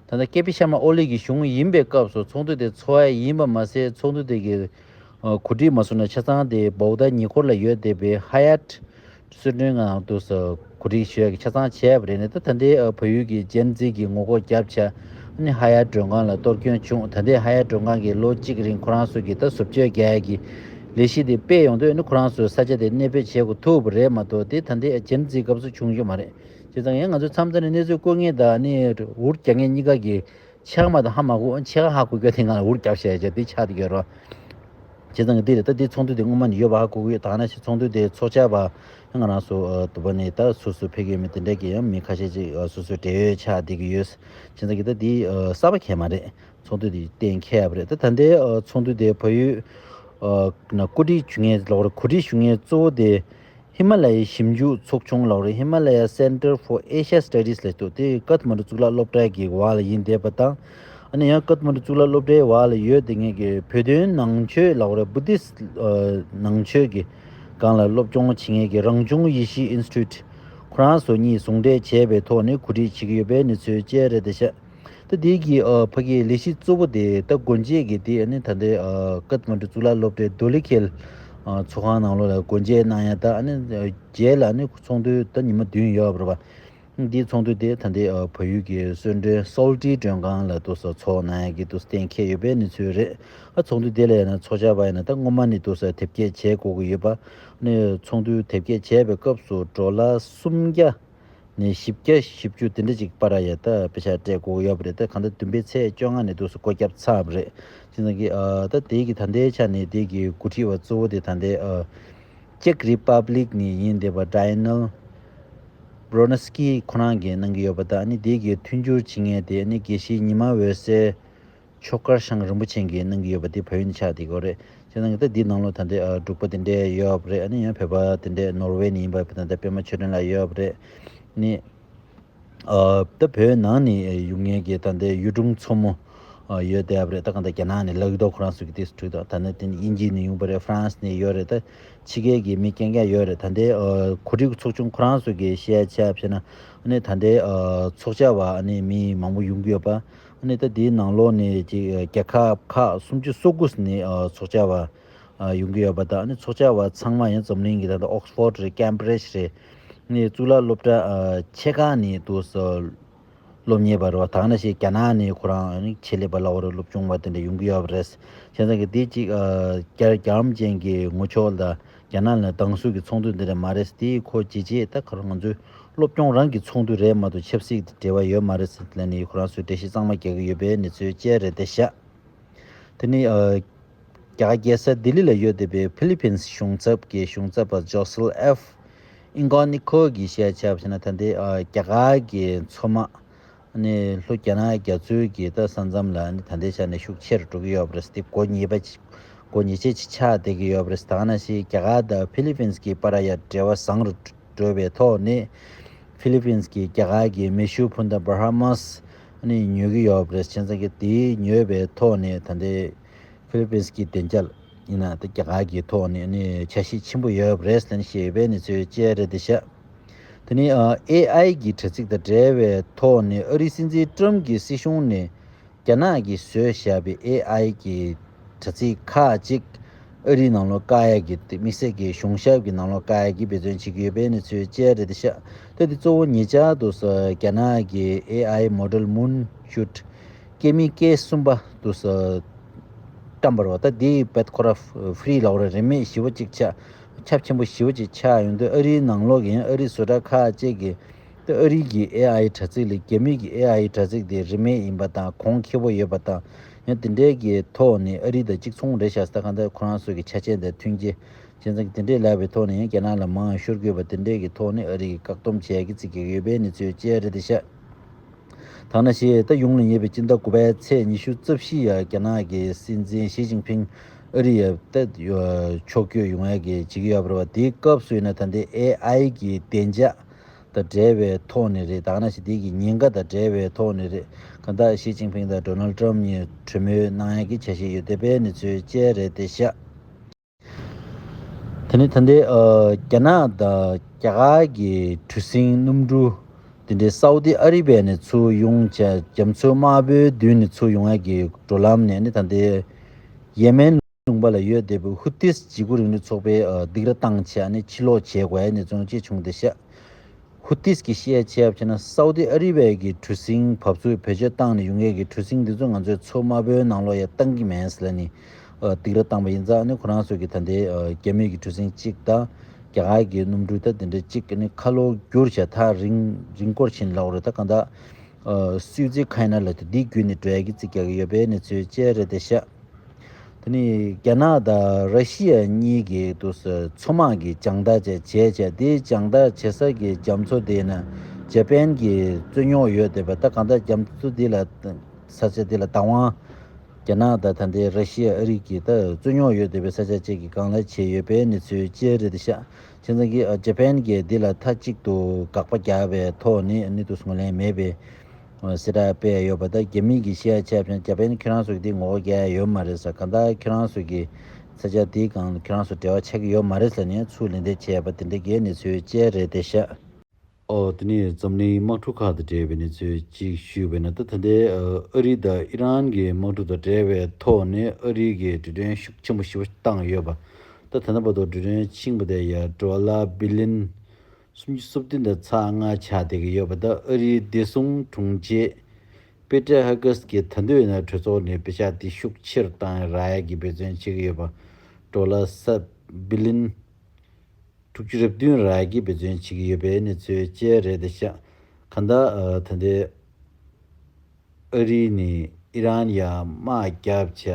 ད་ལྟ་ཀེ་པི་ཤར་མ་ཨོ་ལི་གི་གཞུང་ཡིན་པའི་སྐབས་སུ་ཚོགས་འདུ་དེ་ཚོགས་ཡ་ཡིན་པ་མ་ཟད། ཚོགས་འདུ་དེ་གི་ཨ་གོ་སྒྲིག་མ་བཟོ་ན་ཆ་ཚང་དེ་བོག་ད་ཉེ་འཁོར་ལ་ཡོད་བསྡད་པའི་ཧ་ཡ་ཊི་གསོལ་མགྲོན་ཁང་དུ་ས་གོ་སྒྲིག་ཞུ་ཡ་གི་ཆ་ཚང་བྱས་པ་རེད་ནས། ད་ད་ལྟའི་ཨ་བལ་ཡུལ་གྱི་ཇེན་ཛི་གི་ངོ་ལྐོག་རྒྱབ་བྱས། ཨ་ནི་ཧ་ཡ་ཊི་མགྲོན་ཁང་ལ་གཏོར་སྐྱོན་བྱུང་། ད་ལྟའི་ཧ་ཡ་ཊི་མགྲོན་ཁང་གིས་ལོ་གཅིག་རིང་ཁོ་རང་ཚོ་གི་ད་བཟོ་བཅོས་རྒྱག་ཡ་གི་ལས་གཞི་དེ་སྤེལ་ཡོང་དུས། ཨ་ནི་ཁོ་རང་ཚོས་ས་ཆ་དེ་གནས་སྤོས་བྱེད་དགོས་ཐུག་པ་རེད་མ་གཏོགས། དེ་ད་ལྟའི་ཇེན་ཛི་སྐབས་སུ་བྱུང་ཡོད་མ་རེད། བྱས་ཙང་ཡང་ང་ཚོ་མཚམས་མཚམས་ནས་གནས་ཚུལ་བཀོད་མཁན་དང་ནི་འུར་རྒྱག་མཁན་གཉིས་ཀ་གི་ཕྱེད་ཀ་མ་གཏོགས་ཧ་མ་གོ། ཕྱེད་ཀ་ཧ་གོ་རྒྱུ་དེ་ང་ལ་འུར་རྒྱབ་བཤད་བྱས་དེ་ཆགས་བསྡད་ཡོད་རེད། བྱས་ཙང་གི་དེ་རེད། ད་དེ་ཚོགས་འདུ་དེ་སྔོན་མ་ནས་ཡོད་པ་ཧ་གོ་གི་ཡོད། ད་ནང་བཞིན་ཚོགས་འདུ་དེ་ཚོགས་བཅར་བ་ང་རང་ཚོ་ཨ་དུ་བ་ནས་ད་སོ་སོ་ཕེབས་ཀྱི་ཡོད་མེད་དེ་འདྲ་གི་ཡང་མི་ཁ་ཤས་ཅིག་ཨ་སོ་སོའི་འབྲེལ་ཡོད་ཆགས་བསྡད་ཀྱི་ཡོད། བྱས་ཙང་གི་ད་དེ་ཨ་གསར་པ་གང་ཡང་མ་རེད། ཚོགས་འདུ་དེ་གཏན་འཁེལ་བ་རེད། ད་ད་ལྟའི་ཨ་ཚོགས་འདུ་དེ་བལ་ཡུལ་ཨ་ན་གོ་སྒྲིག་ཞུ་མཁན་ལོག་རེད། གོ་སྒྲིག་ཞུ་མཁན་གཙོ་བོ་དེ་ཧི་མ་ལ་ཡའི་ཞིབ་འཇུག་ཚོགས་ཆུང་ལབ་རེད། Himalaya Center for Asia Studies ལབ་འདུག་དེ་ཀཐ་མན་ཌུ་གཙུག་ལག་སློབ་གྲྭ་གི་འོག་ལ་ཡིན་བསྡད་པ་དང་། ཨ་ནི་ཡང་ཀཐ་མན་ཌུ་གཙུག་ལག་སློབ་གྲྭའི་འོག་ལ་ཡོད་བསྡད་མཁན་གྱི་བོད་དོན་ནང་ཆོས་ལབ་རེད། བུ་དིསྟ་ནང་ཆོས་ཀྱི་སྒང་ལ་སློབ་སྦྱོང་བྱེད་མཁན་གྱི་རང་བྱུང་ཡེ་ཤེས་ཨིན་སི་ཊི་ཊུཊ་ཁོ་རང་ཚོ་གཉིས་ཟུང་འབྲེལ་བྱས་པའི་ཐོག་ནས་གོ་སྒྲིག་བྱེད་ཀྱི་ཡོད་པའི་གནས་ཚུལ་བཅས་རེད་བསྡད་ཤག་ད་དེའི་གི་ཨ་ཕ་གིའི་ལས་གཞི་གཙོ་བོ་དེ་ད་སྒོ་འབྱེད་ཀྱི་དེ་ཨ་ནི་ད་ལྟའི་ཨ་ཀཐ་མན་ཌུ་གཙུག་ལག་སློབ་གྲྭའི་རྡོ་ལི་ཁེལ་ཨ་ཚོགས་ཁང་ནང་ལོགས་ལ་སྒོ་འབྱེད་གནང་ཡ། ད་ཨ་ནི་རྗེས་ལ་ཨ་ནི་ཚོགས་འདུ་ད་ཉི་མ་བདུན་ཡོད་པ་རེད་པ། འདིའི་ཚོགས་འདུ་དེ་ད་ལྟའི་ཨ་བལ་ཡུལ་གྱི་གསོལ་མགྲོན་སོལ་ཊི་མགྲོན་ཁང་ལ་དུ་ས་ཚོགས་གནང་ཡ་གི་དུ་གཏན་འཁེལ་ཡོད་པའི་གནས་ཚུལ་རེད། ཨ་ཚོགས་འདུ་དེ་ལ་ཡང་ན་ཚོགས་བཅར་བ་ཡིན་ན་ད་སྔོན་མ་ནས་དུ་ས་དེབ་སྐྱེལ་བྱེད་དགོས་ཀྱི་ཡོད་པ། ཨ་ནི་ཚོགས་འདུ་དེབ་སྐྱེལ་བྱས་པའི་སྐབས་སུ་ཌོ་ལར་སུམ་བརྒྱ་ནས་བཞི་བརྒྱ་བཞི་བཅུ་དེ་འདྲ་ཅིག་བར་ཡ་ད་པེ་ཤག་སྤྲད་དགོས་ཡོད་པ་རེད། ད་གང་ལྟར་བདུན་པའི་ཚེས་བཅོ་ལྔ་ནས་དུ་སུ་སྒོ་བརྒྱབ་ཚར་བ་རེད། བྱས་ཙང་གི་ཨ་ད་དེ་གི་ད་ལྟའི་ཆ་ནས་དེ་གི་འགོ་ཁྲིད་པ་གཙོ་བོ་དེ་ད་ལྟའི་ཨ་ཅེག་རི་པབ་ལིག་ནས་ཡིན་བསྡད་པ་ཌའི་ནལ་བྷྲོ་ནི་སི་ཀི་ཁོ་རང་གིས་གནང་གི་ཡོད་པ་དང་། ཨ་ནི་དེ་གི་མཐུན་འགྱུར་བྱེད་མཁན་དེ་ཨ་ནི་དགེ་བཤེས་ཉི་མ་འོད་ཟེར། ཆོས་དཀར་ཞང་རིན་པོ་ཆེ་གིས་གནང་གི་ཡོད་པ་དེ་བལ་ཡུལ་ནས་ཆགས་བསྡད་ཀྱི་ཡོད་རེད། བྱས་ཙང་ད་འདིའི་ནང་ལོགས་ད་ལྟའི་ཨ་འབྲུག་པ་དེ་འདྲས་ཡོད་པ་རེད། ཨ་ནི་ཡང་བོད་པ་དེ་འདྲས་ནོར་ཝེ་ནས་ཡིན་པ་ད་ལྟ་པད་མ་ཆོས་སྒྲོན་ལགས་ཡོད་པ་རེད། ཨ་ནི་ཨ་ད་བོད་ནང་ནས་ཡོང་མཁན་གྱི་ད་ལྟའི་གཡུང་དྲུང་མཚོ་མོ་ཨ་ཡོད་བསྡད་པ་རེད། ད་གང་ལྟར་རྒྱ་ནག་ནས་ལག་ཏོ་ཁོ་རང་ཚོ་གི་དེ་ཚོ་འགྲིག་འདུག་ད་ནི་དེ་ནི་དབྱིན་ཇི་ནས་ཡོང་པ་རེད། ཧྥ་རན་སི་ནས་ཡོད་རེད། ད་ཕྱི་རྒྱལ་གྱི་མི་རྐྱང་རྐྱང་ཡོད་རེད། ད་ལྟའི་ཨ་གོ་སྒྲིག་ཚོགས་ཆུང་ཁོ་རང་ཚོ་གིས་བཤད་ཆ་བྱས་ན། ཨ་ནི་ད་ལྟའི་ཨ་ཚོགས་བཅར་བ་ཨ་ནི་མི་མང་པོ་ཡོང་གི་ཡོད་པ། ཨ་ནི་ད་དེའི་ནང་ལོགས་ནས་ཅིག་རྒྱལ་ཁབ་ཁག་སུམ་ཅུ་སོ་དགུ་ནས་ཨ་ཚོགས་བཅར་བ་ཨ་ཡོང་གི་ཡོད་པ་དང་། ཨ་ནི་ཚོགས་བཅར་བ་ཚང་མ་ཡང་འཛམ་གླིང་གི་ད་ལྟ་ཨོག་སི་ཕོར་ཌི་རེད། ཀེམ་བྷི་རིཇ་རེད། ཨ་ནི་གཙུག་ལག་སློབ་གྲྭ་ཨ་ཆེ་ཁག་ནས་དུ་སོ་སློབ་གཉེར་བ་རེད་བ། ད་ག་ནང་བཞིན་རྒྱ་ནག་ནས་ཁོ་རང་ཨ་ནི་ཆེད་ལས་པ་ལབ་དགོས་རེད། སློབ་སྦྱོང་བ་དེ་འདྲ་ཡོང་གི་ཡོད་པ་རེད། བྱས་ཙང་གི་དེ་ཅིག་ཨ་རྒྱ་རྒྱ་རམ་ཅན་གྱི་ངོ་ཕྱོགས་ལ་རྒྱ་ནག་ལ་སྡང་ཟུག་གི་ཚོགས་འདུ་འདི་འདྲ་མ་རེད། དེ་ཁོ་ཇེ་ཆེ་ད་ཁོ་རང་ང་ཚོའི་སློབ་སྦྱོང་རང་གི་ཚོགས་འདུ་རེད་མ་གཏོགས་ཆབ་སྲིད་འབྲེལ་བ་ཡོད་མ་རེད་ཟེར་ལབ་ནས་ཁོ་རང་ཚོས་འགྲེལ་བཤད་གཙང་མ་རྒྱག་གི་ཡོད་པའི་གནས་ཚུལ་བཅས་རེད་བསྡད་ཤག་དེ་ནི་ཨ་རྒྱ་གར་རྒྱལ་ས་ལྡི་ལི་ལ་ཡོད་བསྡད་པའི་ཕི་ལི་ཕིན་གཞུང་ཚབ་ཀྱི་གཞུང་ཚབ་པ་ཇོ་སིལ་ཨེཕ་ཨིན་ཀོ་ནི་ཁོ་གིས་བཤད་ཆ་བྱས་ན། ད་ལྟའི་ཨ་རྒྱ་གར་གྱི་མཚོ་དམག་ནི་ལྷོ་རྒྱ་ནག་རྒྱ་མཚོའི་གི་ད་ས་མཚམས་ལ་ནི་ད་ལྟའི་ཆ་ནས་ཤུགས་ཆེ་རུ་འགྲོ་གི་ཡོད་པ་རེད། དེ་སྒོ་ཉེས་པ་ཅིག་སྒོ་ཉེས་ཆེ་ཅིག་ཆགས་བསྡད་ཀྱི་ཡོད་པ་རེད། ད་ག་ནང་བཞིན་རྒྱ་གར་དང་ཕི་ལི་ཕིན་གྱི་བར་ཡ་འབྲེལ་བ་བཟང་རུ་འགྲོ་བའི་ཐོག་ནས་ཕི་ལི་ཕིན་གྱིས་རྒྱ་གར་གྱི་མེ་ཤུགས་འཕུར་མདའ་བྷ་ར་མོས་ནི་ཉོ་གི་ཡོད་པ་རེད། བྱས་ཙང་གི་དེ་ཉོས་པའི་ཐོག་ནས་ད་ལྟའི་ཕི་ལི་ཕིན་གྱི་བདེ་འཇགས་ཡིན་ན་ད་རྒྱ་གར་གྱི་ཐོག་ནས་ནི་འཆར་གཞི་ཆེན་པོ་ཡོད་པ་རེད་ཟེར་ནས་བཤད་ཡོད་པའི་གནས་ཚུལ་བཅས་རེད་བསྡད་ཤག་དེ་ནས་ཨ་ཨེ་ཨའི་གི་དྲ་ཚིགས་དང་འབྲེལ་བའི་ཐོག་ནས་ཨ་རིའི་སྲིད་འཛིན་ཀྲམ་གྱི་སྲིད་གཞུང་ནས་ རྒྱ་ནག་གིས་བཟོས་བཞག་པའི་ཨེ་ཨའི་གི་དྲ་ཚིགས་ཁག་ཅིག་ཨ་རིའི་ནང་ལོགས་བཀག་ཡག་གི་དམིགས་བསལ་གྱི་གཞུང་ཞབས་ཀྱི་ནང་ལོགས་བཀག་ཡག་གི་འབད་བརྩོན་བྱེད་ཀྱི་ཡོད་པའི་གནས་ཚུལ་བཅས་རེད་དེ་ཤག་ད་དེ་གཙོ་བོ་ཉེ་ཆར་དུ་ས་རྒྱ་ནག་གི་ཨེ་ཨའི་མོ་ཌེལ་མུན་ཤུཊ་སྐྱེ་དམན་སྐྱེས་གསུམ་པ་དུ་ས་བཀྲམ་པ་རེད་བ། ད་དེའི་བེད་ཁོ་ར་ཧྥི་རི་ལབ་རེད། རིན་མེད་ཞེ་པོ་ཅིག་ཆགས། ཁྱབ་ཆེན་པོ་ཞེ་པོ་ཅིག་ཆགས་ཡོང་དུས་ཨ་རིའི་ནང་ལོགས་ཀྱི་ཡང་ཨ་རིའི་བཟོ་གྲྭ་ཁག་ཅིག་གིས་ད་ཨ་རིའི་གི་ཨེ་ཨའི་དྲ་ཚིགས་ལས་རྒྱ་མིའི་གི་ཨེ་ཨའི་དྲ་ཚིགས་དེ་རིན་མེད་ཡིན་པ་དང་གོང་ཁེ་པོ་ཡོད་པ་དང་ཡང་དེ་འདྲའི་གི་ཐོག་ནས་ཨ་རི་དང་གཅིག་མཚུངས་རེད་ཤག་ཟེར། ད་གང་ལྟར་ཁོ་རང་ཚོ་གི་ཆ་རྐྱེན་དང་མཐུན་རྐྱེན་བྱས་ཙང་དེ་འདྲའི་ལབ་པའི་ཐོག་ནས་ཡང་རྒྱ་ནག་ལ་མར་ཤོར་དགོས་པ་དེ་འདྲའི་གི་ཐོག་ནས་ཨ་རི་གིས་བཀག་སྡོམ་བྱས་ཀྱི་རྩིས་རྒྱག་གི་ཡོད་པའི་གནས་ཚུལ་བཅས་རེད་དེ་ཤག་ད་ནང་བཞིན་ད་ཡོང་ལ་ཉེ་བའི་སྤྱི་ཟླ་དགུ་པའི་ཚེས་ཉི་ཤུ་རྩ་བཞི་ཡ་རྒྱ་ནག་གི་སྲིད་འཛིན་ཞི་ཅིན་ཕིང་ཨ་རི་ཡ་ད་ཕྱོགས་བསྐྱོད་ཡོང་ཡ་གི་བྱེད་ཀྱི་ཡོད་པ་རེད་བ། དེའི་སྐབས་སུ་ཡིན་ན་ད་ལྟའི་ཨེ་ཨའི་གི་བདེ་འཇགས་དང་འབྲེལ་བའི་ཐོག་ནས་རེད། ད་ནང་བཞིན་དེ་གི་ཉེན་ཁ་དང་འབྲེལ་བའི་ཐོག་ནས་རེད། གང་ལྟར་ཞི་ཅིན་ཕིང་དང་ཌོ་ནལ་ཊམ་གཉིས་གྲོས་མོལ་གནང་ཡ་གི་འཆར་གཞི་ཡོད་བསྡད་པའི་གནས་ཚུལ་བཅས་རེད་དེ་ཤག་དེ་ནས་ད་ལྟའི་ཨ་རྒྱ་ནག་དང་རྒྱ་གར་གྱི་གྲུ་གཟིངས་གནམ་གྲུ་དེ་འདྲའི་སའུ་ཏི་ཨ་རི་བྷི་ནས་ཚུར་ཡོང་བྱས་རྒྱ་མཚོ་དམར་པོའི་མདུན་ནས་ཚུར་ཡོང་ཡ་གི་འགྲོ་ལམ་ནས་ནི་ད་ལྟའི་ཡེ་མེན་ལུང་པ་ལ་ཡོད་བསྡད་པའི་ཧུ་ཏིས་འཇིགས་སྐུལ་རིང་ལུགས་ཚོགས་པའི་ཨ་སྡིགས་ར་བཏང་བྱས་ནི་ཕྱིར་ལོག་བྱེད་དགོས་ཡ་གནས་ཚུལ་ཅིག་བྱུང་བསྡད་ཤག་ཧུ་ཏིས་ཀྱི་བཤད་བྱས་པ་བྱས་ན་སའུ་ཏི་ཨ་རི་བྷི་གི་གྲུ་གཟིངས་བབས་ཚུགས་བེད་སྤྱོད་བཏང་ནས་ཡོང་མཁན་གྱི་གྲུ་གཟིངས་འདི་ཚོ་ང་ཚོས་མཚོ་དམར་པོའི་ནང་ལོགས་ཡར་བཏང་གི་མེད་ཟེར་ལབ་ནས་ཨ་སྡིགས་ར་བཏང་པ་ཡིན་ཙང་ནི་ཁོ་རང་ཚོ་གི་ད་ལྟའི་ཨ་རྒྱ་མི་གི་གྲུ་གཟིངས་གཅིག་དང་རྒྱ་གར་གྱི་གནམ་གྲུ་ད་དེ་འདྲ་གཅིག་ནི་ཁ་ལོ་བསྒྱུར་བྱས་ཐག་རིང་རིང་སྐོར་ཕྱིན་ལབ་རེད། ད་གང་ལྟར་ཨ་སུད་སི་ཁ་ན་ལ་དེ་འདི་བརྒྱུད་ནས་འགྲོ་ཡ་གི་རྩིས་རྒྱག་གི་ཡོད་པའི་གནས་ཚུལ་བཅས་རེད་དེ་ཤག་དེ་ནི་རྒྱ་ནག་དང་ར་ཤི་ཡ་གཉིས་ཀྱི་དུ་ས་མཚོ་དམག་གི་སྦྱང་བརྡར་བཅས་བྱས་བྱས་དེའི་སྦྱང་བརྡར་བྱེད་ས་གི་རྒྱ་མཚོ་དེ་ན་ཇ་པན་གྱི་རྩོད་རྙོག་ཡོད་བསྡད་པ། ད་གང་ལྟར་རྒྱ་མཚོ་འདི་ལ་ས་ཆ་འདི་ལ་བདག་དབང་རྒྱ་ནག་དང་ད་ལྟའི་ར་ཤི་ཡ་ཨ་རི་གི་ད་རྩོད་རྙོག་ཡོད་བསྡད་པའི་ས་ཆ་བཅས་ཀྱི་སྒང་ལ་བྱས་ཡོད་པའི་གནས་ཚུལ་བཅས་རེད་དེ་ཤག་བྱས་ཙང་གི་ཇ་པན་གྱིས་འདི་ལ་མཐའ་གཅིག་ཏུ་དགག་པ་རྒྱག་པའི་ཐོག་ནས་ནི་དུ་ངོས་ལེན་མེད་པའི། གསལ་བསྒྲགས་སྤེལ་ཡོད་པ་དང་རྒྱ་མི་གི་ཤེས་ཡ་ཆ་ཕྱིན་རྒྱ་པན་ཁྱེད་རང་ཚོ་གི་དེ་ངོ་རྒོལ་རྒྱག་ཡ་ཡོད་མ་རེད་ཟེར། གང་ལྟར་ཁྱེད་རང་ཚོ་གི་ས་ཆ་དེའི་སྒང་ཁྱེད་རང་ཚོ་འབྲེལ་བ་ཆགས་ཀྱི་ཡོད་མ་རེད་ཟེར་ནས་ཚུར་ལན་འདེབས་བྱས་པ་དེ་འདྲ་གའི་གནས་ཚུལ་བཅས་རེད་དེ་ཤག་ཨོ་དེ་ནས་འཛམ་གླིང་དམག་འཁྲུག་ཁག་དང་འབྲེལ་བའི་གནས་ཚུལ་གཅིག་ཞུས་པ་ཡིན་ན། ད་ད་ལྟའི་ཨ་རི་དང་ཨི་རན་གྱི་དམག་འཁྲུག་དང་འབྲེལ་བའི་ཐོག་ནས་ཨ་རི་གིས་འབྲུ་དོན་ཤུགས་ཆེན་པོ་ཞེ་པོ་བཏང་ཡོད་པ། ད་ད་ལྟ་བར་དུ་འབྲུ་དོན་ཕྱིན་པ་དེ་ཡ་ཌོ་ལར་བི་ལི་ཡོན་སུམ་ཅུ་སོ་བདུན་དང་ཚེག་ལྔ་ཆགས་བསྡད་ཀྱི་ཡོད་པ་དང་། ཨ་རིའི་བདེ་སྲུང་དྲུང་ཆེ་པེ་ཏྲེ་ཧ་གིས་ཀྱིས་ད་དུང་ཡིན་ན་གྲོས་ཚོགས་ནས་པེ་ཤག་དེ་ཤུགས་ཆེ་རུ་བཏང་རག་ཡ་གི་འབད་བརྩོན་བྱེད་ཀྱི་ཡོད་པ། ཌོ་ལར་ས་བི་ལི་ཡོན་དྲུག་ཅུ་རེ་བདུན་རག་ཡ་གི་འབད་བརྩོན་བྱེད་ཀྱི་ཡོད་པའི་གནས་ཚུལ་བཅས་རེད་དེ་ཤག་གང་ལྟར་ཨ་ད་ལྟའི་ཨ་རི་ནས་ཨི་རན་ཡར་དམག་བརྒྱབ་བྱས་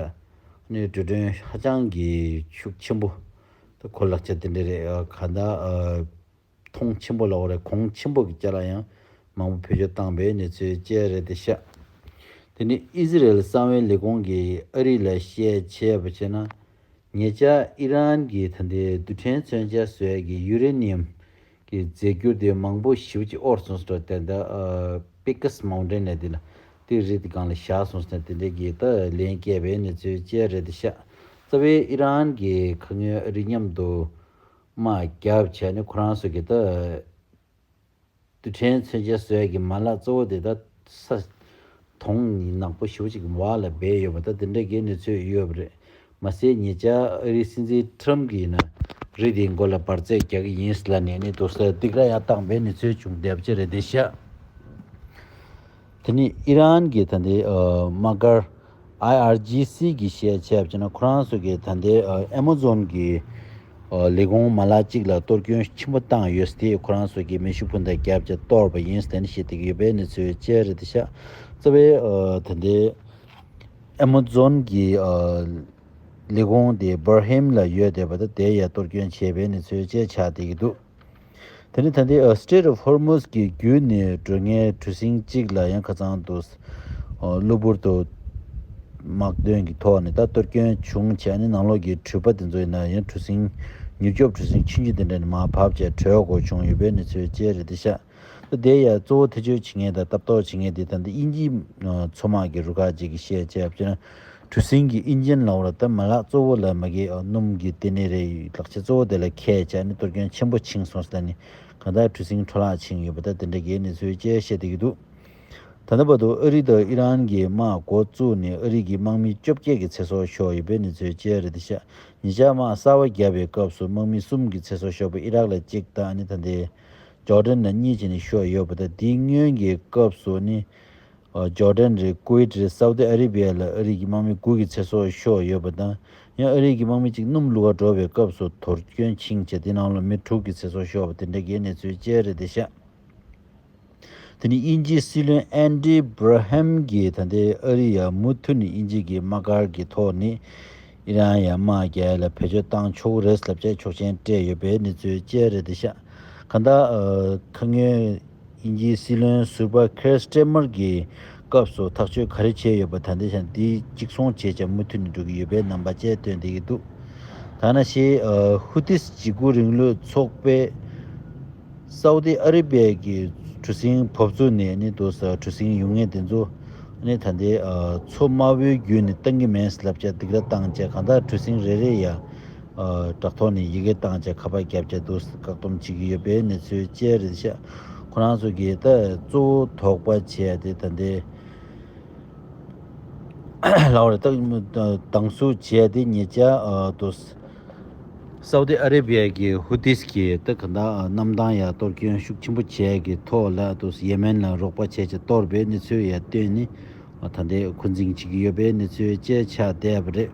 ནས་འབྲུ་དོན་ཧ་ཅང་གི་ཤུགས་ཆེན་པོ་ད་གོ་ལག་ཆ་དེ་འདྲ་རེད། ཨ་གང་ལྟར་ཨ། མཐོང་ཆེན་པོ་ལབ་དགོས་རེད། གོང་ཆེན་པོ་གི་ཅ་ལག་ཡང་མང་པོ་བེད་སྤྱོད་བཏང་པའི་གནས་ཚུལ་བཅས་རེད་དེ་ཤག་དེ་ནི་ཨི་ཟི་རེལ་གསང་བའི་ལས་ཁུངས་ཀྱིས་ཨ་རི་ལ་བཤད་བྱས་པ་བྱས་ན། ཉེ་ཆར་ཨི་རན་གྱིས་ད་ལྟའི་རྡུལ་ཕྲན་མཚོན་ཆ་བཟོ་ཡས་ཀྱི་ཡུ་རེ་ནི་ཡམ་གྱི་རྫས་འགྱུར་དེ་མང་པོ་ཞེ་པོ་ཅིག་དབོར་སོང་ཟེར། དེ་འདྲ་པི་ཀ་སི་མའུན་ཊེན་ལ་དེ་ལ་དེ་རི་དེ་སྒང་ལ་བཞག་སོང་ཟེར་ནས་དེ་འདྲ་གི་ད་ལན་བསྐྱལ་བའི་གནས་ཚུལ་བཅས་རེད་དེ་ཤག་རྩ་བའི་ཨི་རན་གྱི་ཁ་སྔོན་ཨ་རི་མཉམ་དུ། དམག་བརྒྱབ་བྱས་ནས་ཁོ་རང་ཚོ་གི་ད་རྡུལ་ཕྲན་མཚོན་ཆ་བཟོ་ཡ་གི་མ་ལག་གཙོ་བོ་དེ་ད་ས་དོང་ནག་པོ་ཞེ་པོ་ཅིག་གི་འོག་ལ་སྦས་ཡོད་པ་ད་དེ་འདྲ་གི་གནས་ཚུལ་ཡོད་པ་རེད། མ་ཟད་ཉེ་ཆར་ཨ་རིའི་སྲིད་འཛིན་ཁྲམ་གྱིས་ཡིན་ན་རི་དེའི་མགོ་ལ་འབར་རྫས་རྒྱག་གི་ཡིན་ཟེར་ལབ་ནས་ནི་དུ་ས་སྡིགས་ར་ཡར་བཏང་པའི་གནས་ཚུལ་བྱུང་བསྡད་པ་ཅིག་རེད་དེ་ཤག་དེ་ནི་ཨི་རན་གྱི་ད་ལྟའི་ཨ་དམག་སྒར་ཨའི་ཨར་ཇི་སི་གིས་བཤད་བྱས་པ་བྱས་ན་ཁོ་རང་ཚོ་གིས་ད་ལྟའི་ཨ་ཨེ་མ་ཛོན་གྱི་ཨ་ལས་ཁུངས་མ་ལག་ཅིག་ལ་གཏོར་སྐྱོན་ཆེན་པོ་བཏང་ཡོད་ཟེར། དེ་ཁོ་རང་ཚོ་གིས་མེ་ཤུགས་འཕུར་མདའ་བརྒྱབ་བྱས་གཏོར་བ་ཡིན་ཟེར་ནས་བཤད་བསྡད་ཀྱི་ཡོད་པའི་གནས་ཚུལ་བཅས་རེད་དེ་ཤག་རྩ་བའི་ཨ་ད་ལྟའི་ཨེ་མ་ཛོན་གྱི་ཨ་ལས་ཁུངས་དེ་བར་ཧེམ་ལ་ཡོད་བསྡད་པ་ད་དེ་ཡང་གཏོར་སྐྱོན་བྱས་པའི་གནས་ཚུལ་བཅས་ཆགས་བསྡད་ཀྱི་འདུག་དེ་ནི་ད་ལྟའི་ཨ་Strait of Hormuz གི་བརྒྱུད་ནས་འགྲོ་མཁན་གྲུ་གཟིངས་གཅིག་ལ་ཡང་ཁ་སང་དུ་ཨ་གློ་བུར་དུ་དམག་དོན་གྱི་ཐོག་ནས་ད་གཏོར་སྐྱོན་བྱུང་བྱས་ནས་ནང་ལོགས་ཀྱི་གྲུ་པ་དེ་ཚོ་ཡིན་ན་ཡང་གྲུ་གཟིངས་མྱུར་སྐྱོབ་གྲུ་གཟིངས་ཆུང་ཆུང་དེ་འདྲ་ནས་མར་བབས་བྱས་བྲོས་དགོས་བྱུང་ཡོད་པའི་གནས་ཚུལ་བཅས་རེད་དེ་ཤག་ད་དེ་ཡང་གཙོ་བོ་ཐེ་བྱུས་བྱེད་མཁན་དང་ལྟ་རྟོག་བྱེད་མཁན་དེ་ད་ལྟ་དབྱིན་ཇིའི་ཨ་མཚོ་དམག་གི་རུ་ཁག་ཅིག་གིས་བཤད་བྱས་པ་བྱས་ན། གྲུ་གཟིངས་ཀྱི་ཨིན་ཇིན་ལབ་པ་ད་མ་ལག་གཙོ་བོ་ལ་མ་གི་ཨ་སྣུམ་གྱི་ལྟེ་གནས་རེད། ལག་ཆ་གཙོ་བོ་དེ་ལ་ཁད་བྱས་ནས་གཏོར་སྐྱོན་ཆེན་པོ་ཕྱིན་སོང་ཟེར་ནས་གང་ལྟར་གྲུ་གཟིངས་འཕྲོ་བརླག་ཕྱིན་ཡོད་པ་ད་དེ་འདྲ་གི་གནས་ཚུལ་བཅས་བཤད་བསྡད་ཀྱི་འདུག་ད་ལྟ་བར་དུ་ཨ་རི་དང་ཨི་རན་གྱི་དམག་འགོ་བཙུགས་ནས་ཨ་རི་གི་དམག་མི་བཅོ་བརྒྱད་ཀྱི་ཚེ་སྲོག་ཤོར་ཡོད་པའི་གནས་ཚུལ་བཅས་རེད་འདུག་ཤག་ཉེ་ཆར་དམག་གསར་པ་བརྒྱབ་པའི་སྐབས་སུ་དམག་མི་གསུམ་གྱི་ཚེ་སྲོག་ཤོར་བ་ཨི་རག་ལ་གཅིག་དང་ནི་ད་ལྟའི་ཇོར་ཌན་ལ་གཉིས་བྱས་ནས་ཤོར་ཡོད་པ་དང་། དེའི་སྔོན་གྱི་སྐབས་སུ་ནི་ཨ་ཇོར་ཌན་རེད། ཀུ་ཝེད་རེད། སའུ་ཏི་ཨ་རེ་བྷི་ཡ་ལ་ཨ་རི་གི་དམག་མི་དགུ་གི་ཚེ་སྲོག་ཤོར་ཡོད་པ་དང་། ཡང་ཨ་རི་གི་དམག་མི་གཅིག་སྣུམ་བླུག་ག་འགྲོ་བའི་སྐབས་སུ་དོར་སྐྱོན་ཕྱིན་བྱས། དེ་ནང་ལ་མི་དྲུག་གི་ཚེ་སྲོག་ཤོར་བ་དེ་འདྲ་གི་གནས་ཚུལ་བཅས་རེད་འདུག་ཤག་དེ་ནི་དབྱིན་ཇིའི་སྲིད་བློན་ཨན་ཌི་བྷར་ཧམ་གྱིས་ད་ལྟའི་ཨ་རི་ཡ་མུ་མཐུད་ནས་དབྱིན་ཇི་གི་དམག་སྒར་གྱི་ཐོག་ནས་ཨི་རན་ཡ་དམག་རྒྱག་ཡ་ལ་བེད་སྤྱོད་བཏང་ཆོག་གི་རེད་ལབ་བྱས་ཆོག་མཆན་སྤྲད་ཡོད་པའི་གནས་ཚུལ་བཅས་རེད་འདུག་ཤག་གང་ལྟར་ཨ་ཁ་སྔོན་དབྱིན་ཇིའི་སྲིད་བློན་ཟུར་པ་ཁེར་སི་ཊར་མར་གྱི་སྐབས་སུ་ཐག་གཅོད་ག་རེ་བྱས་ཡོད་པ་ད་ལྟའི་ཆ་འདི་གཅིག་མཚུངས་བྱས་བྱས་མུ་མཐུད་ནས་འགྲོ་གི་ཡོད་པའི་རྣམ་པ་བཅས་སྟོན་བསྡད་ཀྱི་འདུག་ད་ནང་བཞིན་ཨ་ཧུ་ཏིས་འཇིགས་སྐུལ་རིང་ལུགས་ཚོགས་པས་སའུ་ཏི་ཨ་རེ་བྷི་ཡ་གི་གྲུ་གཟིངས་འབབ་ཚུགས་ནས་ནི་དུ་གྲུ་གཟིངས་ཡོང་མཁན་དེ་ཚོ་ནི་ད་ལྟའི་ཨ་མཚོ་དམར་པོའི་བརྒྱུད་ནས་བཏང་གི་མེད་ལབ་བྱས་སྡིགས་ར་བཏང་བྱས། གང་ལྟར་གྲུ་གཟིངས་རེ་རེ་ཡ་ཨ་དྲ་ཐོག་ནས་ཡི་གེ་བཏང་བྱས་ཁ་པར་བརྒྱབ་བྱས་དུ་བཀག་སྡོམ་བྱེད་ཀྱི་ཡོད་པའི་གནས་ཚུལ་བཅས་རེད་ཤག་ཁོ་རང་ཚོ་གིས་ད་གཙོ་བོ་དོགས་པ་བྱས་ཏེ་ད་ལྟའི་ལའོ་རེ་ཏག་དང་སུ་བྱས་ཏེ་ཉེ་ཆར་ཨ་དུ་སའུ་ཏི་ཨ་རེ་བྷི་ཡ་གི་ཧུ་ཏིས་ཀྱི་ད་ག་ད་གནམ་ཐང་ཡ་གཏོར་སྐྱོན་ཤུགས་ཆེན་པོ་བྱས་ཀྱི་ཐོག་ལ་དུ་ཡེ་མེན་ལ་རོགས་པ་བྱས་བྱས་གཏོར་བའི་གནས་ཚུལ་ཡ་བཏོན་ནས་ད་ལྟའི་འཁོན་འཛིང་བྱེད་ཀྱི་ཡོད་པའི་གནས་ཚུལ་བཅས་ཆགས་བསྡད་པ་རེད།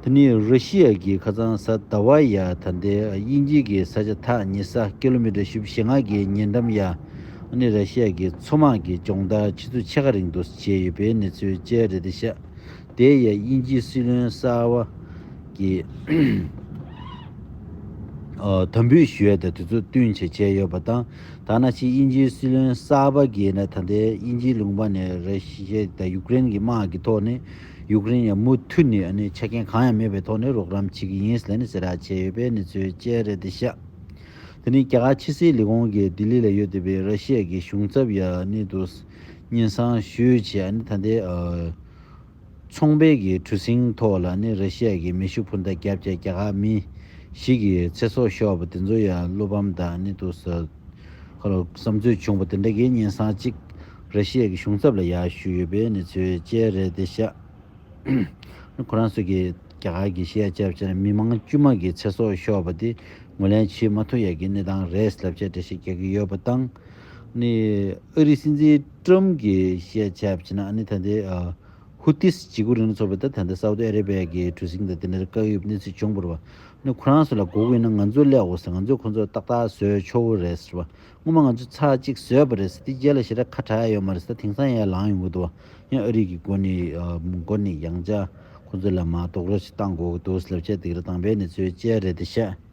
དེ་ནི་ར་ཤི་ཡ་གི་ཁ་སང་གཟའ་ཟླ་བ་ཡ་ད་ལྟའི་དབྱིན་ཇི་གི་ས་ཆ་ཐག་ཉེ་ས་ཀི་ལོ་མི་ཊར་བཞི་བཅུ་ཞེ་ལྔ་གི་ཉེ་འགྲམ་ཡ་ཨ་ནི་ར་ཤི་ཡ་གི་མཚོ་དམག་གི་སྦྱོང་བརྡར་ཆུ་ཚོད་ཕྱེད་ཀ་རིང་དུ་བྱས་ཡོད་པའི་གནས་ཚུལ་བཅས་རེད་དེ་ཤག་དེ་ཡ་དབྱིན་ཇིའི་སྲིད་བློན་གསར་པ་གི་ཨ་དམ་འབུལ་ཞུ་ཡ་དང་དེ་ཚོ་བསྟུན་བྱས་བྱས་ཡོད་པ་དང་། ད་ནང་བཞིན་དབྱིན་ཇིའི་སྲིད་བློན་གསར་པ་གིས་ན་ད་ལྟའི་དབྱིན་ཇིའི་ལུང་པ་ནས་ར་ཤི་ཡ་དང་ཡུཀ་རེན་གྱི་དམག་གི་ཐོག་ནས་ཡུཀ་རེན་ཡ་མུ་མཐུད་ནས་ཨ་ནི་ཆ་རྐྱེན་གང་ཡང་མེད་པའི་ཐོག་ནས་རོགས་རམ་བྱེད་ཀྱི་ཡིན་ཟེར་ནས་ཟེར་ར་བྱས་ཡོད་པའི་གནས་ཚུལ་བཅས་རེད་དེ་ཤག་དེ་ནི་རྒྱ་གར་ཕྱི་སྲིད་ལས་ཁུངས་ཀྱིས་ལྡི་ལི་ལ་ཡོད་བསྡད་པའི་ར་ཤི་ཡ་གི་གཞུང་ཚབ་ཡ་ནི་དུ་སྙན་སེང་ཞུས་བྱས་ཨ་ནི་ད་ལྟའི་ཨ། ཚོང་པའི་གི་གྲུ་གཟིངས་ཐོག་ལ་ནི་ར་ཤི་ཡ་གི་མེ་ཤུགས་འཕུར་མདའ་བརྒྱབ་བྱས་རྒྱ་གར་མི་བཞི་གི་ཚེ་སྲོག་ཤོར་བ་དེ་ཚོ་ཡང་བློ་ཕམ་དང་ནི་དུ་ས་ཁ་ལོ་བསམ་ཚོད་བྱུང་བ་དེ་འདྲ་གི་སྙན་སེང་གཅིག་ར་ཤི་ཡ་གི་གཞུང་ཚབ་ལ་ཡར་ཞུས་ཡོད་པའི་གནས་ཚུལ་བཅས་རེད་དེ་ཤག་ཁོ་རང་ཚོ་གི་རྒྱ་གར་གི་ཤེས་ཡ་བཅར་བྱས་ན་མི་མང་དཀྱུས་མ་གི་ཚེ་སྲོག་ཤོར་བ་དེ་ངོས་ལེན་བྱེད་མ་ཐུབ་ཡ་གི་གནས་སྟངས་རེད་ལབ་བྱས་འགྲེལ་བཤད་རྒྱག་གི་ཡོད་པ་དང་། ནི་ཨ་རིའི་སྲིད་འཛིན་ཀྲམ་གི་ཤེས་ཡ་བཅར་བྱས་ན་ཨ་ནི་ད་ལྟའི་ཨ། ཧུ་ཏིས་འཇིགས་སྐུལ་རིང་ལུགས་ཚོགས་པ་དང་ད་ལྟ་སའུ་ཏི་ཨ་རེ་བྷི་ཡ་གི་གྲུ་གཟིངས་དང་དེ་འདྲར་བཀག་ཡོད་གནས་ཚུལ་བྱུང་བ་རེད་བ། ནི་ཁོ་རང་ཚོ་ལ་དགོས་ཀྱི་ཡིན་ན་ང་ཚོ་སླེབས་འོང་ཟེར། ང་ཚོས་ཁོ་ཚོར་ཏག་ཏག་བཟོས་ཆོག་གི་རེད་ཟེར་བ། སྔོན་མ་ང་ཚོས་ཚར་གཅིག་བཟོས་པ་རེད་ཟེར། དེ་རྗེས་ལ་ཞེ་དྲག་ཁ་གྲག་ཡོད་མ་རེད་ཟེར། དེང་སང་ཡར་ལངས་ཡོང་གི་འདུག་བ། ཡང་ཨ་རི་གི་སྒོ་ནས་ཨ་སྒོ་ནས་ཡང་བསྐྱར་ཁོ་ཚོ་ལ་མར་རྡོག་རོལ་ཞིག་བཏང་དགོས་ཀྱི་འདུག་ཟེར་ལབ་བྱས་སྡིགས་ར་བཏང་པའི་གནས་ཚུལ་བཅས་རེད་དེ་ཤག